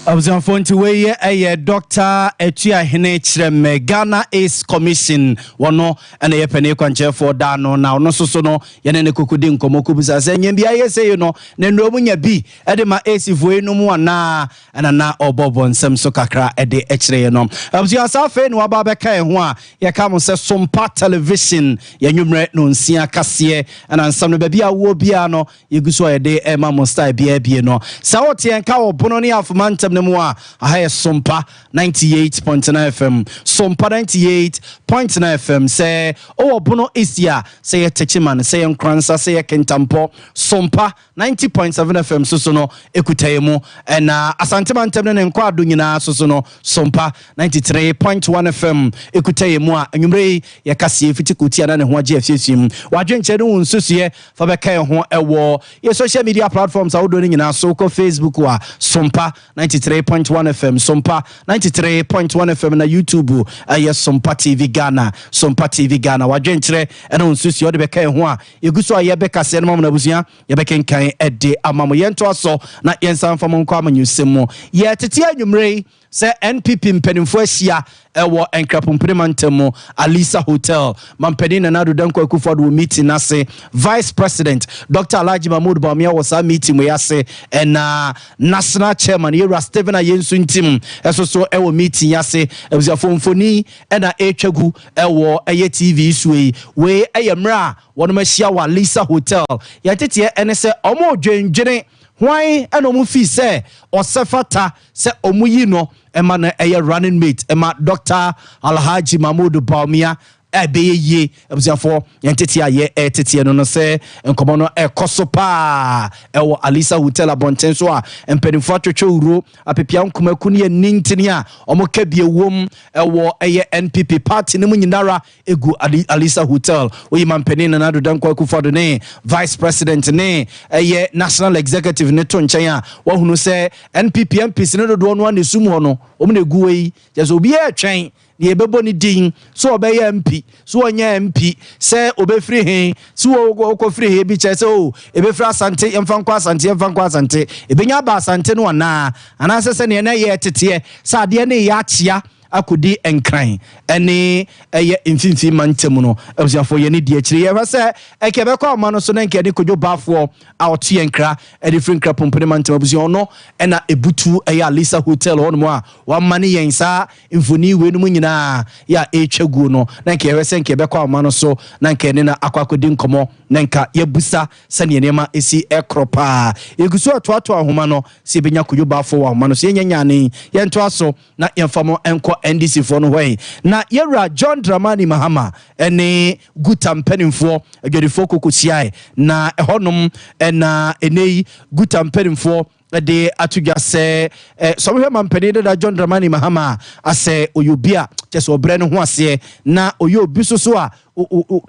a. Abusuafoɔ, nti wei ɛyɛ Dr Atuahene Kyerɛmɛ, Ghana AIDS Commission, wɔno ɛna yɛ panin kwankyerɛfoɔ daa no, na ɔno nso so no yɛne ne koko di nkɔmmɔ kɔbisa sɛ nyɛ bia yɛ sɛ yi no na nnuro mu nya bi ɛde ma AIDSfoɔ yi no mu anaa, ɛna na ɔbɔbɔ nsɛm so kakra ɛde ɛkyerɛ yɛ no. Abusua, saa afei na waba bɛka yɛn ho a, yɛka mo sɛ Sompa Television, yɛnwummerɛ no 6 kaseɛ ɛna nsɛm no baabi a wowɔ biara no yɛgu so a yɛde ɛma mo style biara bie no. Sɛ wote yɛn ka wɔ Bono ne Afoma ntam no mu a, aha yɛ Sompa 98.9 FM, Sompa 98.9 FM. Sɛ ɔwɔ Bono East a, sɛ yɛ Techiman, sɛ yɛ Nkransa, sɛ yɛ Kentampɔ, Sompa 90.7 FM so no ɛkuta yɛ mu. Ɛna Asantema ntam no ne nkɔ ado nyinaa so no, Sompa 93.1 FM ɛkuta yɛ mu a anwummerɛ yi yɛkaseɛ fiti koti ana ne ho agye afiefie mu. Wadwenkyerɛ no wo nsusuɛ fa bɛka yɛn ho ɛwɔ yɛ social media platforms ahodoɔ no nyinaa so. Kɔ Facebook a, Sompa 93.1 FM, Sompa 93.1 FM, na YouTube ɛyɛ Sompa TV Ghana, Sompa TV Ghana. Wadwenkyerɛ ɛne wo nsusuɛ wode bɛka yɛn ho a, yɛgu so a yɛbɛkaseɛ no ma mo no abusua yɛbɛkenkan ɛde ama mo. Yɛntoa so na yɛnsa mfa mo nkɔ amanyɔsɛm mu. Yɛtete anwummerɛ yi sɛ NPP mpanimfoɔ ahyia ɛwɔ Nkrapompene mantam mu, Alisa Hotel. Mampanin Nana Addo Dankwa Akufo-Addo wɔ meeting n'ase, Vice President Dr Alhaji Mahmood Bawumia wɔ saa meeting wei ase, ɛna National Chairman Yɛwura Stephen Ayensu Ntim ɛso so ɛwɔ meeting ase. Abusuafoɔ, mfoni ɛna ɛretwa gu ɛwɔ ɛyɛ TV so yi. Wei ɛyɛ mmerɛ a wɔnom ahyia wɔ Alisa Hotel. Yɛteteɛ ɛne sɛ ɔmo dwendwene hwan ɛna ɔmo fi sɛ ɔsɛ fata sɛ ɔmo yi no ɛma no ɛyɛ running mate ɛma Dr Alhaji Mahmood Bawumia ɛbɛyɛ yie. Abusuafoɔ, yɛn tete a yɛ ɛteteɛ no sɛ nkɔmɔ no ɛkɔ so paa ɛwɔ Alisa Hotel abɔnten so a mpanimfoɔ atwetwe wuro apepia nkumaku ne yɛ nintini a wɔn ka bie wom ɛwɔ ɛyɛ NPP party no mu nyinara egu Alisa Hotel. Oyi mampanin Nana Addo Dankwa Akufo-Addo ne Vice President ne ɛyɛ National Executive ne to nkyɛn a, wɔahunu sɛ NPP MPs ne dodoɔ no a na esum hɔ no, wɔn na egu hɔ yi kyerɛ sɛ obiara twɛn deɛ yɛbɛbɔ ne din so ɔbɛyɛ MP, so ɔnyɛ MP, sɛ ɔbɛfiri he, so wɔkɔfiri he bi kyerɛ sɛ o ɛbɛfiri Asante, yɛmfa nkɔ Asante, yɛmfa nkɔ Asante, ɛbɛnya aba Asante no anaa, anaasɛ sɛ neɛ na ɛyɛ teteɛ sɛ adeɛ ne yɛ akyea akɔdi Nkran ɛne ɛyɛ mfimfini ma ntam no. Abusuafoɔ, yɛne di akyire yɛhwɛ sɛ ɛkɛ bɛkɔ ama no so na nkɛ ne Kodwo Baafoɔ a ɔte yɛn nkra ɛde firi Nkra Pompone ma ntam. Abusua, ɔno ɛna ebutu ɛyɛ Alisa Hotel hɔnom a wama ne yɛn saa mfoni wei no mu nyinaa yɛ a ɛretwa guo no, na nka yɛhwɛ sɛ nka yɛbɛkɔ ama no so na nka yɛne no akɔ akɔdi nkɔmmɔ na nka yɛbusa sɛneɛ nneɛma ɛsi ɛkorɔ paa. Yɛgu so atoatoa ahoma no sɛ yɛbɛnya Kodwo Baafoɔ wɔ ahoma no so. Yɛnyɛ nyane, yɛntoa so na yɛmfa mo nkɔ NDC foɔ no hɔ yi na yɛwura John Dramani Mahama ɛne Guta mpanimfoɔ adwadifoɔ kɔkɔhyiae, na ɛhɔnom ɛna ɛnɛ yi Guta mpanimfoɔ ɛde ato dwa sɛ sɛ ɔhwɛ ma mpanin dada John Dramani Mahama a, asɛ ɔyɛ obi a kyɛ sɛ ɔbrɛ ne ho aseɛ na ɔyɛ obi so so a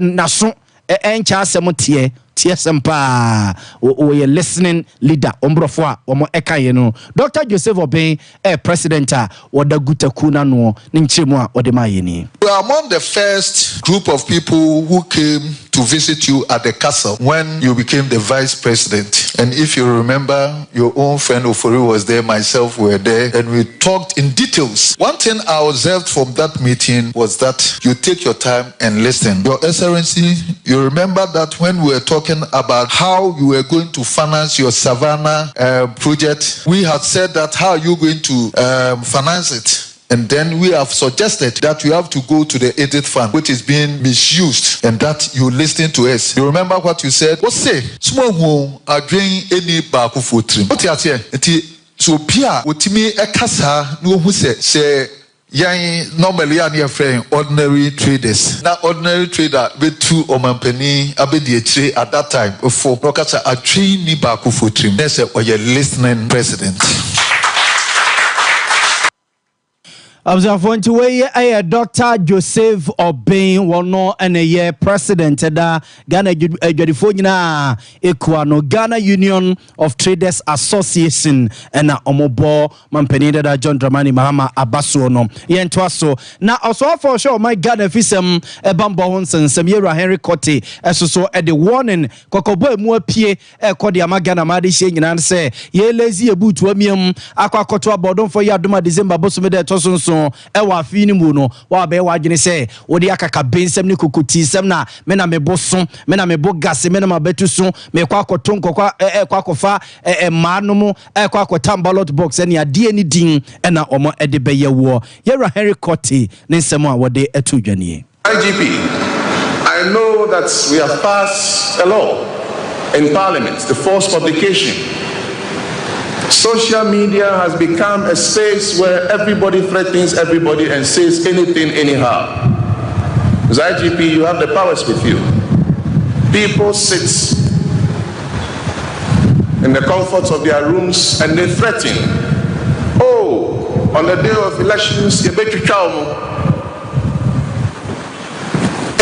n'aso ɛnkyɛ asɛm teɛ teɛ sɛm paa, wɔyɛ listening leader. Ɔmborɔfo a wɔn ɛka yɛ no, Dr Joseph Obeng ɛ president a wɔda Guta kuo n'anoɔ ne nkyerɛ mu a wɔde maa yɛ ni. We are among the first group of people who came to visit you at the castle when you became the vice president. And if you remember, your own friend Ofori was there, myself were there, and we talked in details. One thing I observed from that meeting was that you take your time and listen. Your Excellency, you remember that when we were talking about how you were going to finance your Savannah project, we had said that how are you going to finance it? And then we have suggested that you have to go to the aided fund, which is being misused, and that you listen to us. You remember what you said? What say? Small who are doing any baako for trim. What you say? Nti so obi a otimi ɛkasa na ohu sɛ yɛn normally a ne yɛfrɛ yɛn ordinary traders, na ordinary trader bɛtu ɔmampanin abɛdi akyire at that time fo na ɔka sɛ atwe ni baako fo tirim na sɛ ɔyɛ listening president. Abusuafoɔ nti wei yɛ Dr. Joseph Obeng wɔno ɛna yɛ president ɛda Ghana adwadifoɔ nyinaa ekua no Ghana Union of Traders Association ɛna ɔmobɔ mampanin dada John Dramani Mahama aba soɔ no yɛntoa so na ɔsoafoɔ ɔhwɛ ɔman Ghana fisɛm ɛbambɔ ho nsɛnsɛm yɛwura Henry Quartey ɛso so ɛde warning kɔkɔbɔ emu apue ɛkɔ de ama Ghana ma adehyɛ nyinaa sɛ yɛlɛzi yɛ buutu amiam akɔ akɔto abɔdɔmfo yɛ adom a December bosome dɛ ɛtɔ so nson ɛwɔ afe no mu no wɔabɛyɛ w'adwene sɛ wode akakabe nsɛm ne kokotii nsɛm na me na mebo so me na mebo gase me na mabɛtu so mekɔ akɔto nkɔkɔ ɛkɔ akɔfa mmaa no mu ɛkɔ akɔtam ballot box ɛne adeɛ ne din ɛna ɔmo ɛde bɛyɛ woɔ yɛwura Henry Quartey ne nsɛm a wɔde ɛto dwanie. IGP, I know that we have passed a law in Parliament, the forced publication. Social media has become a space where everybody threatens everybody and says anything anyhow. As IGP, you have the powers with you. People sit in the comforts of their rooms and they threaten. Oh, on the day of elections, you better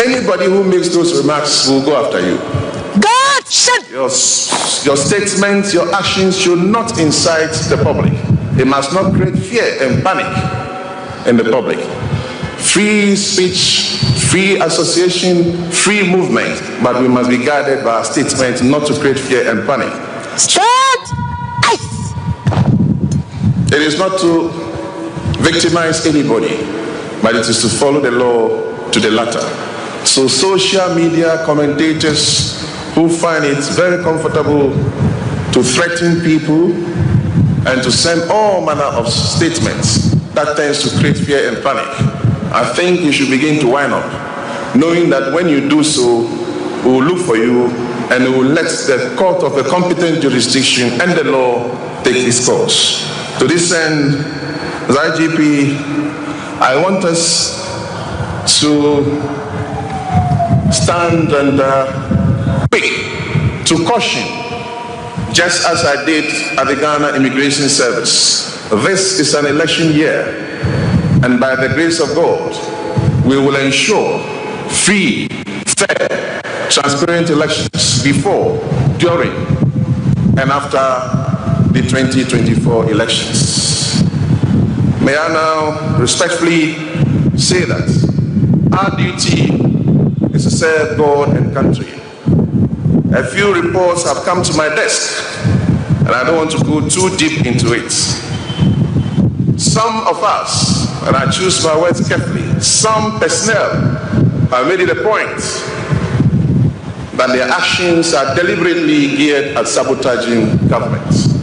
Anybody who makes those remarks will go after you. God shut Your statements, your actions should not incite the public. It must not create fear and panic in the public. Free speech, free association, free movement, but we must be guided by our statements not to create fear and panic. Shut ice. It is not to victimize anybody, but it is to follow the law to the letter. So social media commentators who find it very comfortable to threaten people and to send all manner of statements that tends to create fear and panic, I think you should begin to wind up, knowing that when you do so, we will look for you and we will let the court of a competent jurisdiction and the law take its course. To this end, as IGP, I want us to stand and quick to caution, just as I did at the Ghana Immigration Service. This is an election year, and by the grace of God, we will ensure free, fair, transparent elections before, during, and after the 2024 elections. May I now respectfully say that our duty is to serve God and country. A few reports have come to my desk, and I don't want to go too deep into it. Some of us, and I choose my words carefully, some personnel have made it a point that their actions are deliberately geared at sabotaging governments.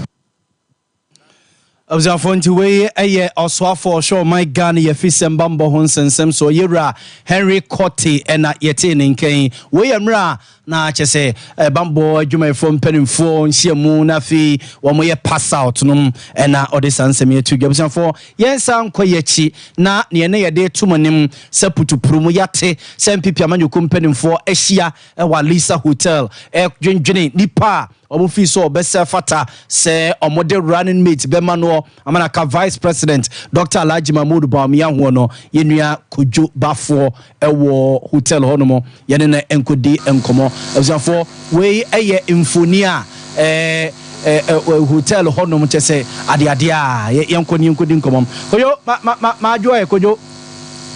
Abusuafoɔ nti wei yɛ ɔsoafoɔ ɔhwɛ ɔman Ghana yɛfi sɛm bambɔ ho nsɛnsɛm so yɛwura Henry Quartey ɛna yɛtee ne nkɛn. Wei yɛ mmerɛ a na kyɛ sɛ bambɔ adwumayɛfoɔ mpanimfoɔ nhyiamu na afei wɔn yɛ pass out no ɛna ɔde saa nsɛm yɛ to dwa. Abusuafoɔ, yɛnsa nkɔ yɛkyi na neɛ ne yɛde to mo anim sɛ putupuru mu yɛate sɛ NPP amanyɔkuo mpanimfoɔ ahyia ɛwɔ Alisa Hotel ɛdwendwene nipa a ɔmo fi so ɔbɛsɛ fata sɛ ɔmo de running mate bɛma no amana ka Vice President Dr. Alhaji Mahmood Bawumia ho no. Yɛnua Kodwo Bafoɔ ɛwɔ hotel hɔ nom yɛne no nkɔdi nkɔmmɔ. Abusuafoɔ, wei ɛyɛ mfoni a ɛɛ ɛɛ hotel hɔ nom kyɛ sɛ adeadeɛ a yɛnkɔ ne yɛnkɔdi nkɔmmɔ. Kodwo, ma ma ma maadwo ɛ Kodwo.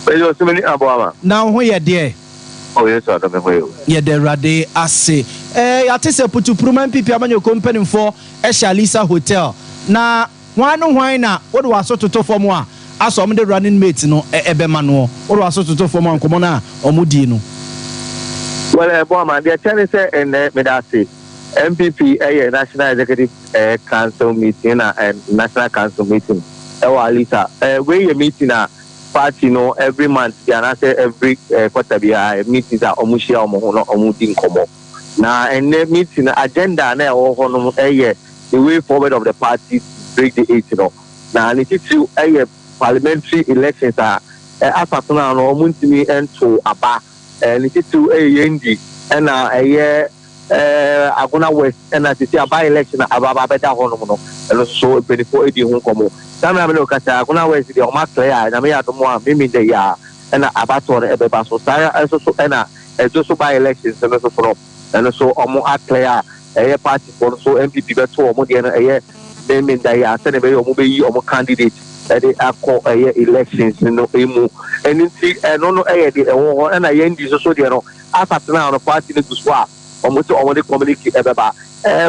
Ɛyɛ osumini aboama. Na wo ho yɛ deɛ? Ɔyɛ sɔ adɔmɛ hɔ yɛ o. Yɛda Awurade ase. Yɛate sɛ putupuruma NPP amanyɔkuo mpanimfoɔ ɛhyɛ Alisa Hotel na hwan no hwan na wode w'aso toto fam a asɔ ɔmo de running mate no ɛbɛma no wode w'aso toto fam a nkɔmmɔ no a ɔmo die no? Well, ɛbɔ deɛ kyɛ ne sɛ ɛnɛ meda ase NPP ɛyɛ National Executive Council meeting na National Council meeting ɛwɔ Alisa. Wei yɛ meeting a party no every month bi anaasɛ every quarter bi a meetings a ɔmo hyia ɔmo ho na ɔmo di nkɔmmɔ. Na ɛnɛ meeting agenda na ɛwɔ hɔ no ɛyɛ the way forward of the party to break the eight no, na ne titiri ɛyɛ parliamentary elections a asase no ano ɔmo ntumi nto aba. Ne titiri ɛyɛ Yendi ɛna ɛyɛ Agona West ɛna sisi a by election aba aba abɛda hɔnom no, ɛno nso so mpanimfoɔ edi ho nkɔmmɔ. Saa mmerɛ a me ne wo kasa, Agona West deɛ wɔn aclear a, Nyame yɛ adom a, Memenda yi a ɛna abatoɔ no ɛbɛba so. Saa ara nso so ɛna Ɛdwo so by elections no nso so no, ɛno nso wɔn aclear a, ɛyɛ party foɔ no so NPP bɛto wɔn deɛ no ɛyɛ Memenda yi a, sɛdeɛ ɛbɛyɛ wɔn bɛyi wɔn candidate ɛde akɔ ɛyɛ elections no mu. Ɛno nti ɛno no ɛyɛ deɛ ɛwɔ hɔ. Ɛna yɛn di nso so deɛ no, as at now no, party no gu so a wɔn sɛ wɔn de communique ɛbɛba.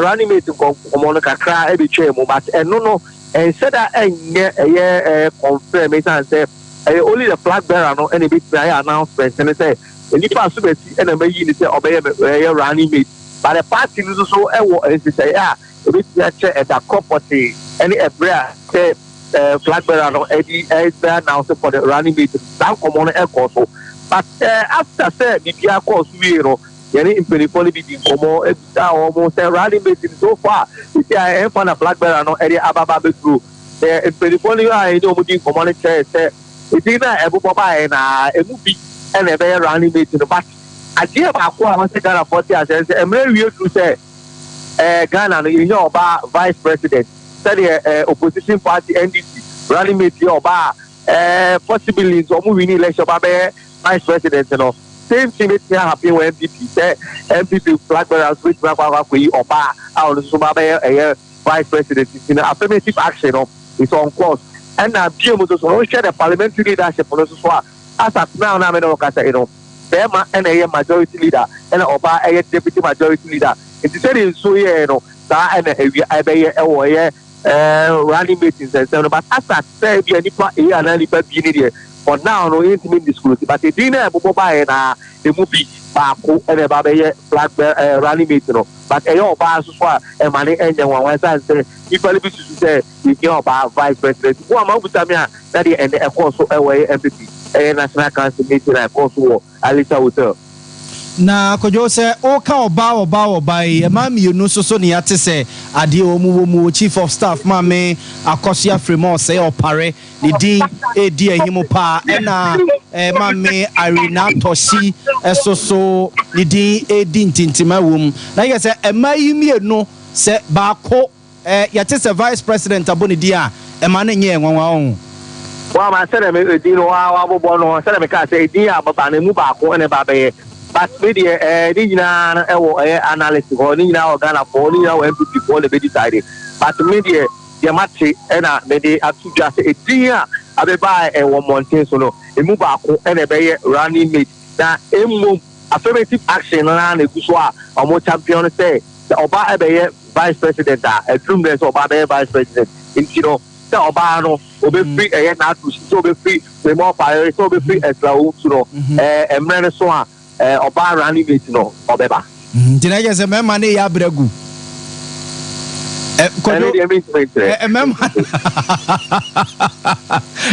Running mate nkɔmmɔ no kakra ɛbɛtwaa mu, but ɛno no ɛnhyɛ da ɛnyɛ ɛyɛ confirm, ɛsiane sɛ ɛyɛ only the flag bearer no ɛna ɛbɛtumi ayɛ announcement ne sɛ nipa a so bɛsi ɛna mɛyi ne sɛ ɔbɛyɛ ɛyɛ running mate, but the party no nso so ɛwɔ nhyehyɛeɛ a ɛbɛtumi akyerɛ ɛda korɔ pɔtee ɛne ɛberɛ a sɛ flag bearer no ɛde ɛbɛ announce for the running mate. Saa nkɔmmɔ no ɛkɔ so, but after sɛ biribiara kɔɔ so wie no, yɛne mpanimfoɔ no bi di nkɔmmɔ ebisa wɔn sɛ running mate no, so far sisi a ɛnfa na flag bearer no ɛde aba ba abɛduro. Mpanimfoɔ no a yɛne wɔn di nkɔmmɔ no kyerɛ sɛ edin na ɛbobɔ baeɛ na emu bi ɛna ɛbɛyɛ running mate no, but adeɛ baako a wɔsɛ Ghanafoɔ te aseɛ sɛ mmerɛ wie duru sɛ Ghana no yɛnya ɔbaa vice president, sɛdeɛ opposition party NDC running mate yɛ ɔbaa, possibly nso ɔmo win election, ɔbaa bɛyɛ vice president no, same thing betumi ahappen wɔ NPP, sɛ NPP flag bearer nso betumi akɔ akɔyi ɔbaa a ɔno nso ba bɛyɛ ɛyɛ vice president. Nti no affirmative action no is on course. Ɛna bie mu nso so no, wohwɛ the parliamentary leadership no nso so a, as at now na mene wɔkasa yi no, bɛrima ɛna ɛyɛ majority leader, ɛna ɔbaa ɛyɛ deputy majority leader. Nti sɛdeɛ nsuo yɛɛ no saa ɛna awia ɛbɛyɛ ɛwɔ ɛyɛ running mate nsɛnsɛm no, but as at sɛ ebi a nipa A anaa nipa B ne deɛ, for now no yɛntumi disclose, but edin na ɛbobɔ baeɛ na emu bi baako ɛna ɛba bɛyɛ flag running mate no, but ɛyɛ ɔbaa nso so a, ɛma ne ɛnyɛ nwanwa, ɛsan sɛ nipa no bi susu sɛ yɛhia ɔbaa vice president. Wo a ma wobusa me a, na deɛ ɛnɛ ɛkɔɔ so ɛwɔ ɛyɛ NPP ɛyɛ national council meeting a ɛkɔɔ so wɔ Alisa Hotel. Na Kwadwo, sɛ woka ɔbaa ɔbaa ɔbaa yi, ɛma mmienu nso so ne yɛate sɛ adeɛ wɔ mu wɔ mu, chief of staff Maame Akosua Frema Osei Opare ne din ɛredi ahim paa, ɛna Maame Irene Atɔhyi ɛso so ne din ɛredi ntintima wɔ mu. Na yɛ sɛ ɛma yi mmienu sɛ baako yɛte sɛ vice president abɔ ne din a, ɛma no nyɛ nwanwa ɔho. Wɔn ama sɛdeɛ me edin no wa wabobɔ no, sɛdeɛ meka sɛ edin a baba no emu baako ɛna ɛba bɛyɛ, but me deɛ ne nyinaa no ɛwɔ ɛyɛ analyst hɔ, ne nyinaa wɔ Ghana foɔ, ne nyinaa wɔ NPP foɔ na ɛbɛ decide, but me deɛ, deɛ mate ɛna me de ato dwa sɛ edin a abɛba ɛwɔ mmɔnten so no, emu baako ɛna ɛbɛyɛ running mate. Na emom affirmative action no na egu so a wɔn champion sɛ ɔbaa ɛbɛyɛ vice president a, ɛduru mmerɛ sɛ ɔbaa bɛyɛ vice president. Nti no sɛ ɔbaa no obɛfiri ɛyɛ n'ato sɛ obɛfiri Frema Opare, sɛ obɛfiri Ursula Owusu no, mmerɛ no so a ɔbaa running mate no ɔbɛba. Nti na yɛ sɛ mmarima no yɛ abrɛ gu. Ɛne deɛ mentumi nkyerɛ. Mmarima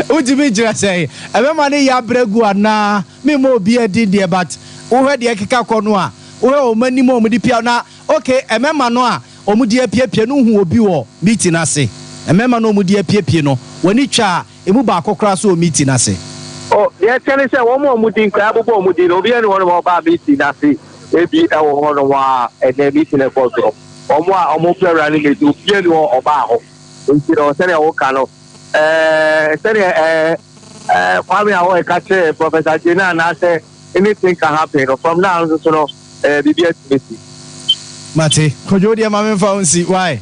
wotumi nkyerɛ sɛ mmarima no yɛ abrɛ gu anaa memmɔ obi adi deɛ, but wohwɛ deɛ ɛkeka kɔ no a, wohwɛ wɔn anim a wɔde pia na okay, mmarima no a wɔn de apiapia no, hu obi wɔ meeting ase? Mmarima no a wɔn de apiapia no, wɔn twa a emu baako koraa so wɔ meeting ase? O, deɛ ɛkyɛ ne sɛ wɔn a wɔn di nkira abobɔ wɔn din no, obiara ni hɔnom a ɔbaa meeting ase. Ebi ɛwɔ hɔnom a ɛnɛ meeting ɛkɔ so, wɔn a wɔn pɛ running mate, obiara ni hɔ ɔbaa hɔ. Nti no sɛdeɛ wɔka no, sɛdeɛ ɛɛ ɛɛ Kwame a wɔreka kyerɛ Professor Jena anaasɛ anything can happen no, from now nso so no biribi atumi si. Mate. Kodwo deɛ, ma memfa wo nsi why,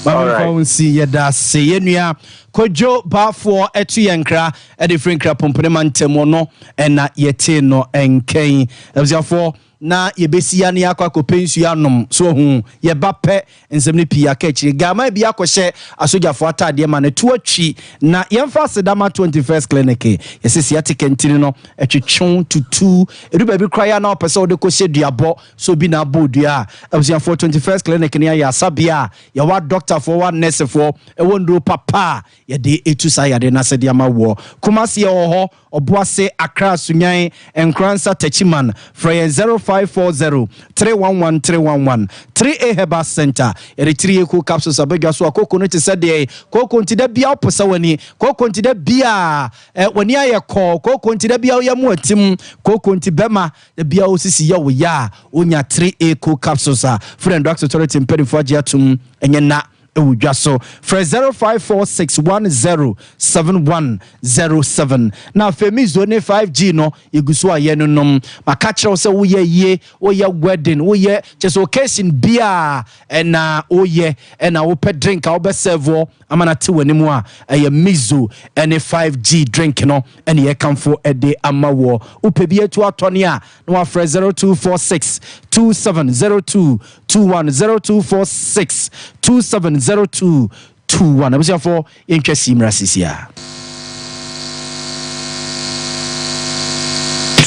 ma memfa wo nsi. Yɛda ase, yɛnua Kodwo Baafoɔ ɛto yɛn nkra ɛde firi Nkra Pompone ma ntɛm no ɛna yɛte no nkɛn. Abusuafoɔ, na yɛbɛsi ya ne yɛakɔ akɔpɛ nsuo anom so ahu. Yɛba pɛ nsɛm no pii aka akyire. Gama bi akɔhyɛ asogyafoɔ ataadeɛ ma no to atwi na yɛmfa asedama 21st Clinic. Yɛsɛ sciatica ntini no ɛtwetwew tutu, ɛdu baabi koraa yɛ a na wopɛ sɛ wode kɔhyɛ duabɔ so obi na abɔ dua a, abusuafoɔ, 21st Clinic ne ayɛ asabea a yɛwɔ adɔktafoɔ, wɔ anɛsefoɔ, ɛwɔ nnuro papa a yɛde ɛtu saa yadeɛ no asɛde ama woɔ. Kumase yɛwɔ hɔ, Ɔboase, Accra, Sunyani, Nkoransa, Techiman. Frɛ yɛn 0540 311 311. 3A Herbal Center, yɛde 3A Cool Capsules abɛdwa so a kooko no te sɛ deɛ kooko nti da bia woposa w'ani, kooko nti da bia eh, w'ani ayɛ kɔɔ, kooko nti da bia woyɛ mu atim, kooko nti bɛma da bia wosisi yɛ wo ya a, wonya 3A Cool Capsules a Food and Drugs Authority mpanimfoɔ agye atom ɛnyɛ na ɛwɔ dwa so. Frɛ 0546107107. Na afei Mizo ne 5G no yɛgu so a yɛnonom. Maka kyerɛ wo sɛ woyɛ yie, woyɛ wedding, woyɛ kyɛ sɛ occasion biaa ɛna woyɛ ɛna wopɛ drink a wobɛsɛvoɔ ama no ate w'anim a, ɛyɛ Mizo ɛne 5G drink no ɛne yɛkamfo ɛde ama woɔ. Wopɛ bi atu atɔne a, na wafrɛ 0246 2702 21, 0246 2702 21. Abusuafoɔ, yɛntwa si mmra sisi a.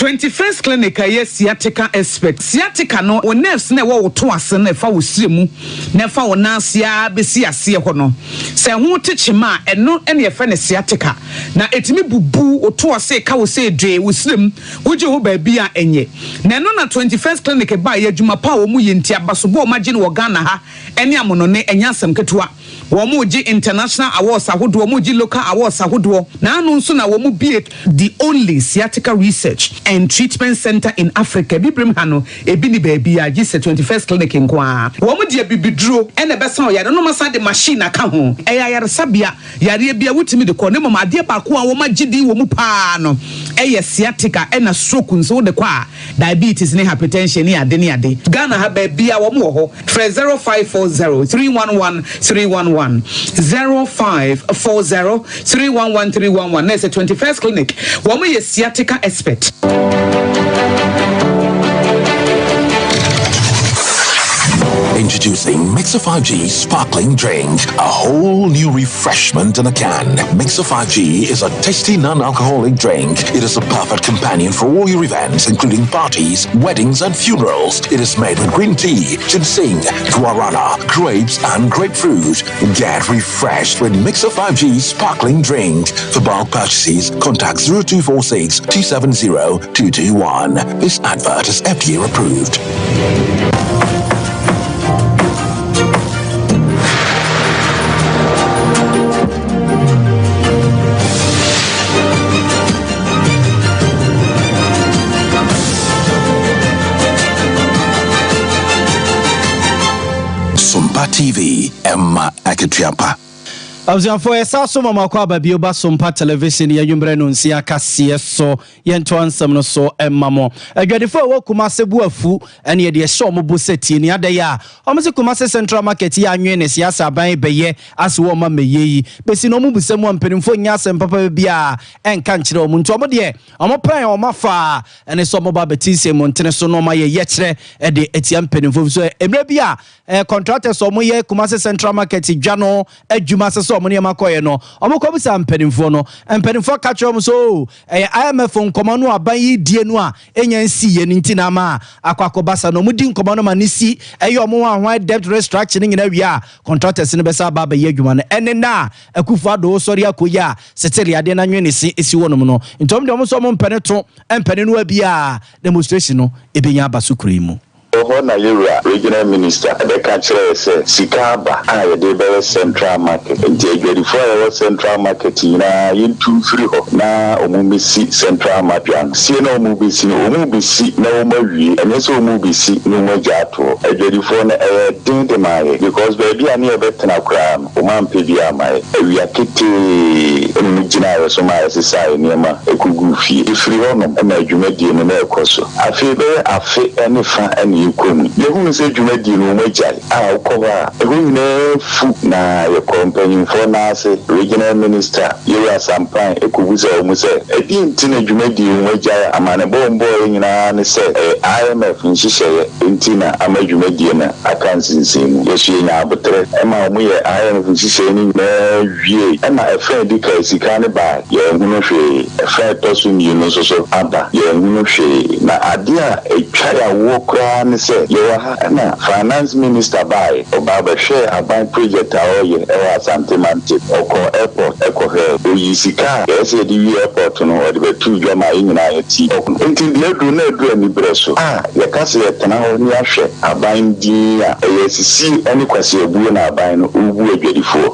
21st Clinic a ɛyɛ sciatica expert. Sciatica no, wo nerves na ɛwɔ wo to ase no, ɛfa wo srɛ mu na ɛfa wo nan ase ara bɛsi aseɛ hɔ no. Sɛ ɛho te kyema a, ɛno na yɛfrɛ no sciatica. Na ɛtumi bubu wo to ase, ka wo sɛ dwee, wo srɛ mu, wogye hɔ baabi a ɛnyɛ. Na ɛno na 21st Clinic baeɛ, adwuma pa a wɔyɛ nti, abasobɔ a wɔagye no wɔ Ghana ha ne amonone, ɛnyɛ asɛm ketewa. Wɔregye international awards ahodoɔ, wɔregye local awards ahodoɔ. Na ano nso na wɔbue the only sciatica research and treatment centre in Africa. Abibirem ha no, ebi nni baabiara gye sɛ 21st Clinic nko ara. Wɔde abibiduro na ɛbɛsa ɔyare no na wɔasan de machine aka ho. Ɛyɛ ayaresabea, yareɛ biara wotumi de kɔ. Na mmom adeɛ baako a wɔagye din wɔ mu pa ara no yɛ sciatica ɛna stroke nso wode kɔ a, diabetes ne hypertension ne ade ne ade. Ghana ha baabiara wɔn wɔ hɔ. Frɛ 0540 311 311, 0540 311 311 na ɛsɛ 21st Clinic. Wɔn yɛ sciatica expert. Introducing Mixer 5G Sparkling Drink, a whole new refreshment in a can. Mixer 5G is a tasty non-alcoholic drink. It is a perfect companion for all your events, including parties, weddings, and funerals. It is made with green tea, ginseng, guarana, grapes, and grapefruit. Get refreshed with Mixer 5G Sparkling Drink. For bulk purchases, contact 0246 270 221. This advert is FDA approved. Sompa TV, Emma Akatriapa. Abusuafoɔ, yɛsa so ma makɔ aba bio ba Sompa Television yɛ anwummerɛ no nsia kaseɛ so. Yɛntoa nsɛm no so mma mo. Adwadifoɔ a ɛwɔ Kumase bo afu ɛne yɛde ɛhyɛ wɔn bo sɛ tie nea adɛyɛ a wɔn se Kumase Central Market yi anwene ne siasa aban bɛyɛ ase wɔ ɔma mmɛyɛ yi bɛsi no wɔn bisa mu a mpanimfoɔ nnya asɛm papa biara ɛnka nkyerɛ wɔn nti wɔn deɛ wɔn plan a wɔn afa ɛne sɛ wɔn ba abɛte nsɛm mmɔntene so na wɔn ayɛ yɛkyerɛ ɛde atia mpanimfoɔ so mmerɛ bi a contractors a wɔyɛ Kumasi Central Market dwa no adwuma sɛ sɛ wɔn nneɛma kɔeɛ no, wɔkɔbisaa mpanimfoɔ no. Mpanimfoɔ ka kyerɛ wɔn sɛ, oh, ɛyɛ IMF nkɔmmɔ no a aban yi redie no a ɛnya nsiiɛ no nti na ama akɔ akɔba saa. Na wɔdi nkɔmmɔ no ma no si, ɛyɛ wɔn hwanhwan debt restructure no nyinaa wie a, contractors no bɛsan aba abɛyɛ adwuma no. Ɛne nnɛ a Akufo-Addo resɔre akɔyi a setele adeɛ no anwene ne se si hɔnom no. Nti wɔn deɛ wɔn nso wɔmpɛ ne to, mpɛ ne noa biara, demonstration no ɛbɛnya aba so kuro yi mu. Ɛhɔ na yɛwura Regional Minister bɛka kyerɛɛ sɛ sika aba a yɛde rebɛyɛ Central Market nti adwadifoɔ a yɛwɔ Central Market nyinaa yɛntu mfiri hɔ na wɔn mmɛsi Central Market ano. Sie na wɔn rebɛsi no, wɔn rebɛsi na wɔn awie, ɛnyɛ sɛ wɔn rebɛsi na wɔn agya ato hɔ. Adwadifoɔ no ɛyɛ den de maa yɛ because baabi a ne yɛbɛtena koraa no wɔn ampɛ bi amma yɛ. Awia ketee na wɔn gyinaa yɛ so maa yɛsesaa yɛ nneɛma kɔguu fie. Ɛfiri hɔ nom na dwumadie no na ɛrekɔ so. Afei bɛyɛ afe ne fa na yɛkɔ mu. Yɛhuu sɛ dwumadie no wɔagyae a wokɔ hɔ a ɛhɔ nyinaa afu na yɛkɔɔ mpanyimfoɔ nan ase, Regional Minister Yewura Sampan kɔbisaa wɔn sɛ ɛdeɛn nti na dwumadie yi wɔagyae a amanebɔ a wɔbɔeɛ nyinaa ne sɛ ɛyɛ IMF nhyehyɛeɛ nti na ama dwumadie no aka nsinsimu. Yɛso yɛnyaa aboterɛ ma wɔyɛɛ IMF nhyehyɛeɛ no nyinaa wiei ɛna ɛfã a ɛdi kan sika no baeɛ yɛanhunu hwee. Ɛfã a ɛtɔ so mmienu nso so aba, yɛanhunu hwee. Na adeɛ a ɛtwa yɛn awoɔ koraa ne. ne sɛ, yɛwɔ ha ɛna Finance Minister baeɛ, ɔbaa bɛhwɛɛ aban project a ɔreyɛ ɛwɔ Asante Mantam. Ɔkɔɔ airport ɛkɔhwɛɛ. Ɔyii sika a ɛyɛ sɛ yɛde wie airport no, ɔde bɛtoo dwa maa yɛn nyinaa yɛtee. Enti deɛ aduru no aduru aniberɛ so a yɛka sɛ yɛtena hɔ na yɛahwɛ aban dinn a, ɛyɛ asisie ne kwaseabuo na aban no rebu adwadifoɔ.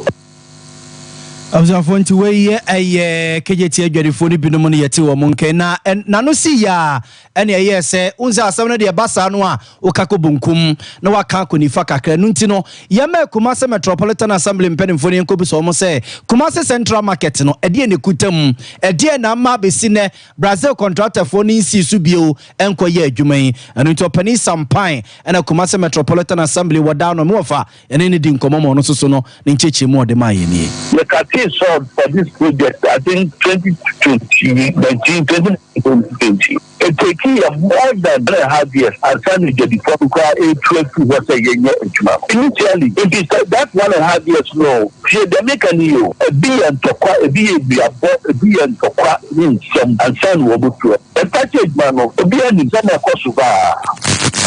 Abusuafoɔ nti wei yɛ ɛyɛ KJT adwadifoɔ no binom no yɛte wɔn nka na n'ano si yɛ a ɛne ɛyɛɛ sɛ wohu sɛ asɛm no deɛ ɛba saa no a woka kɔ bonkum na waka akɔ nifa kakra ɛno nti no yɛma Kumasi Metropolitan Assembly mpanimfoɔ no yɛnkɔbisa wɔn sɛ Kumasi Central Market no ɛdeɛ na ɛkuta mu ɛdeɛ na ama abɛsi nɛ Brazil kɔntraktafoɔ no nsii so bio nkɔyɛ adwuma yi ɛno nti ɔpanin Sam Pine ɛna Kumasi Metropolitan Assembly wɔ daa no mewɔfa Yɛne no dii nkɔmmɔ ma ɔno nso so no ne nkyerɛkyerɛmu a ɔde maa yɛn nie. Yɛ cutee sod for this project I think 2020 19 2020 It takee yɛ more than one and a half years ansa na adwadifoɔ no koraa retu afiri hɔ sɛ yɛnyɛ adwuma no initially. Nti sɛ that one and a half years no tie deɛ meka no yie o, ebi yɛ ntɔkwa, ebi yɛ nnuabɔ, ebi yɛ ntɔkwa ne nsɛm ansa na wɔbɛtu hɔ. Yɛstartee adwuma no obiara nim sɛ na ɛkɔ so paa.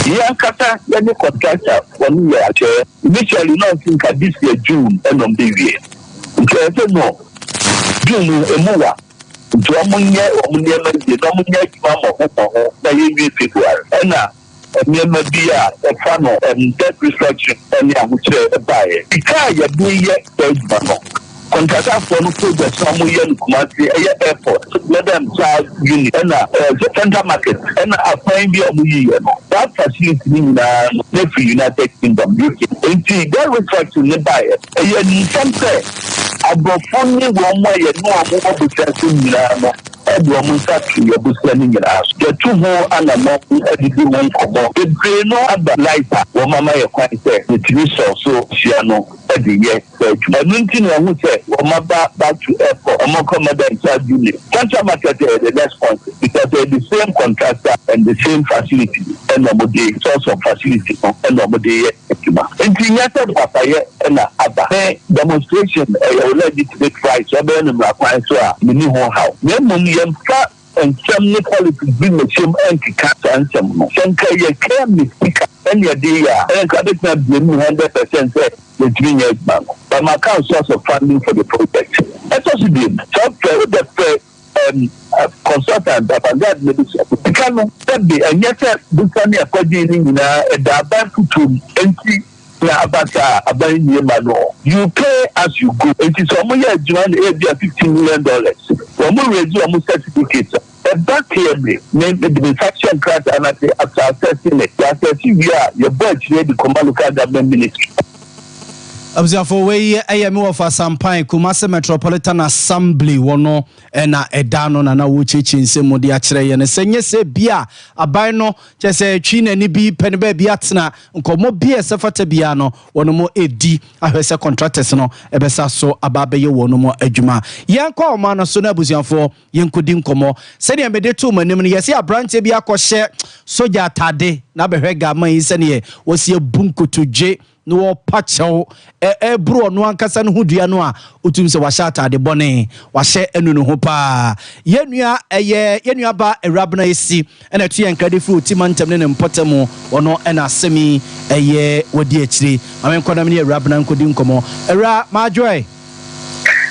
Yɛn ankasa yɛne contractor Wɔn yɛ akyɛ. Initially na ɔse nka this year June ɛna ɔmo bɛ wie. Nti ɔyɛ sɛ no June no emu wa nti ɔmo nyɛ ɔmo nneɛma yie na ɔmo nyɛ adwuma mmɔho mmɔho na yɛ nwie February. Ɛna nneɛma bi a ɛfa no ɛm debt restructuring ɛne ahokyerɛ ɛbaeɛ. Sika a yɛde yɛ saa adwuma no. Kɔntratafoɔ no project no a wɔyɛ no Kumasi ɛyɛ airport, Madam Child Unit ɛna ɛɛ Central Market ɛna akwan bi a wɔyiiɛ no, saa facility no nyinaa no na ɛfiri United Kingdom, UK. Nti debt restructuring no baeɛ no, ɛyɛ animsɛm sɛ aborɔfo ne wɔn a yɛne wɔn wɔ bosea so nyinaa no de wɔn nsa to yɛn bosea no nyinaa so. Yɛatu ho anammɔn adidi ho nkɔmmɔ bebree no aba light a wɔama yɛn kwan sɛ yɛtumi sɔ so hyia no de yɛ. adwuma. Ɛno nti na yɛahu sɛ wɔaba back to airport, wɔkɔ Madam Charge Unit. Central Market yɛ the next point because ɛyɛ the same contractor and the same facility ɛna wɔde, source of facility no ɛna wɔde yɛ adwuma. Nti nyɛ sɛ papayɛ na aba. Me demonstration ɛyɛ wo legitimate right sɛ wobɛyɛ no mmara kwan so a, menni ho haw. Na mmom yɛmfa nsɛm ne politics bi mmɛhyɛ mu ɛnkeka saa nsɛm no. Sɛ nka ɛyɛ KMA sika ɛna yɛde yɛ a, ɛna nka wobɛtumi ablame me 100% sɛ yɛntumi nyɛ adwuma no. But maka wo source of funding for the project. Ɛtɔ so bio, sɛ wofrɛ, wode frɛ um, consultant, Avangard na ɛbɛsi so. Sika no, sɛbe ɛnyɛ sɛ bosa ne akwadwen no nyinaa ɛda aban fotoɔ mu. Enti na aba saa a, aban nnie ma no. You pay as you go. Enti sɛ wɔyɛ adwuma no ebia $15 million, wɔn raise wɔn certificate a, ɛba KMA, me mede me nsa hyɛ nkrataa no ase after assessing it. Yɛ assess wie a, yɛbɔ akyire de kɔma local government ministry. Abusuafo, wei yɛ me wɔfa Sampan, Kumasi Metropolitan Assembly wɔ no na ɛda no na na wɔrekyerɛkyerɛ nsɛm mu de akyerɛ yɛn sɛ nyɛ sɛ bi a aban no kyerɛ sɛ twi n'ani bi pɛ no baabi atena nkɔmmɔ bi a ɛsɛ fata biara no wɔn redi ahwɛ sɛ contractors no ɛbɛsa so aba abɛyɛ wɔn adwuma. Yɛnkɔ ɔman no so na abusuafoɔ yɛnkɔdi nkɔmmɔ. Sɛdeɛ mede too mo anim no, yɛse aberanteɛ bi akɔhyɛ sogya atade na abɛhwɛ Gama yi sɛdeɛ wɔsi abu nkotodwe na wɔpa kyɛw ɛboro ɔno ankasa no ho dua no a, wotumi sɛ wahyɛ atade bɔne, wahyɛ anu ne ho paa. Yɛn nua ɛyɛ yɛn nua ba Awurabena Esi ɛna ɛto yɛn nkra de firi Oti mantam ne ne mpɔtam, ɔno ɛna asɛm yi ɛyɛ wadi akyire. Ma menkɔ na me ne Awurabena nkɔdi nkɔmmɔ. Awura, m'adwoɛ.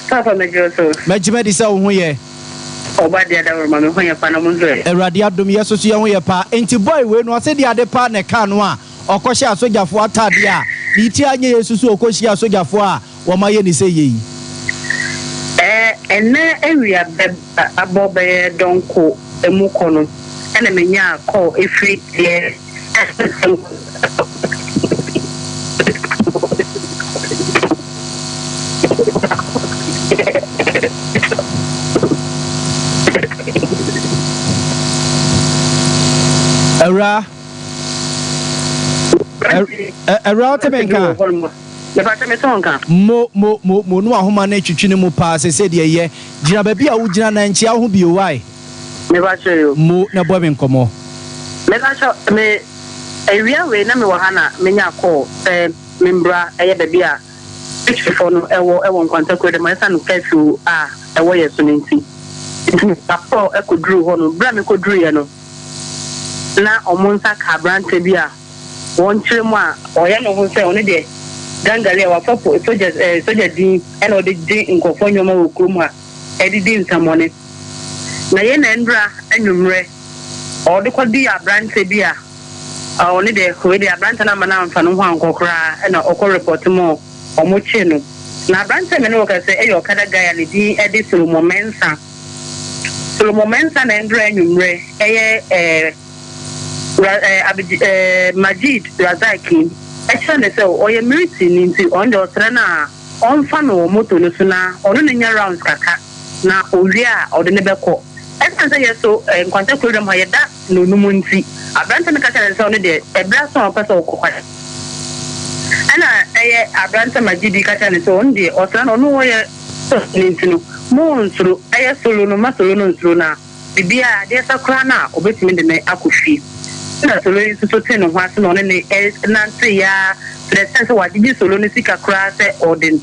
Papa megye wo so. Mɛgye madi sɛ wo ho yɛ. Ɔba deɛ dawuroma me ho yɛ pa na mo nso ɛ? Awurade adom yɛ soso yɛ ho yɛ pa. Enti boy wei no ɔse deɛ ade paa na ɛkaa no a ɔkɔ hyɛɛ asogyafoɔ ataadeɛ a ne ti anyɛ yɛ susu ɔkɔ hyia asogyafoɔ a wɔn ayɛ ne sɛ yei. Ɛɛ ɛnɛ awia bɛ abɔ bɛyɛ dɔnko mu kɔ no ɛna menyaa call ɛfiri deɛ. Awura. Awura wote me nka? Mo mo mo mo no ahoma no atwitwi ne mu paa sɛ sɛ deɛ yɛ gyina baabi a wogyina na nkyia wo ho bio wae. Mo na bɔ me nkɔmmɔ. Mepakyɛw me awia wei na mewɔ ha na menya call sɛ membra ɛyɛ baabi a Victory foɔ no ɛwɔ ɛwɔ Nkwanta kuro dɛm ɛsan curfew a ɛwɔ yɛ so no nti nti menya call ɛkɔ duruu hɔ no berɛ a mekɔ duruiɛ no na ɔmo nsa ka aberanteɛ bi a. Wɔnkyerɛ mu a, ɔyɛ ne ho sɛ ɔno deɛ Gangale a wafa po sogya ɛɛ sogya din na ɔde gye nkurɔfoɔ nneɛma wɔ kurom ha de di nsɛmmɔne. Na yei na ɛnnora anwummerɛ ɔde kɔdii aberanteɛ bi a ɔno deɛ wei deɛ aberanteɛ no amma no amfa ne ho ankɔ koraa na ɔkɔ repɔte ma wɔkyee no. Na aberanteɛ a me ne wo kasa yi yɛ ɔkada guy a ne din de Solomon Mensah. Solomon Mensah na ɛnnora anwummerɛ ɛyɛ ɛɛ. Ra eh, Abd eh, Majid Razak yi kyerɛ no sɛ ɔyɛ military nti ɔno deɛ ɔsrɛ no a ɔmfa no wɔ moto no so na ɔno no nyɛ rounds kakra na ɔwie a ɔde no bɛkɔ. Ɛsiane sɛ yɛ so eh, Nkwanta kurodwam ha yɛda nnɔnum nti, aberante no ka kyerɛ no sɛ ɔno deɛ ɛberɛ aso a ɔpɛ sɛ ɔkɔ kwan. Ɛna ɛyɛ aberante Majid yi ka kyerɛ no sɛ ɔno deɛ ɔsrɛ no ɔno ɔyɛ ne nti no mo nsuro ɛyɛ solo no ma solo no nsuro na Biribiara, adeɛ sa koraa no a, ɔbɛtumi de me akɔ fie. Ɛnna Solo yi nso so tee ne ho ase na ɔne no nanteeɛ ara to the extent sɛ wagyegye Solo no sika koraa sɛ ɔde no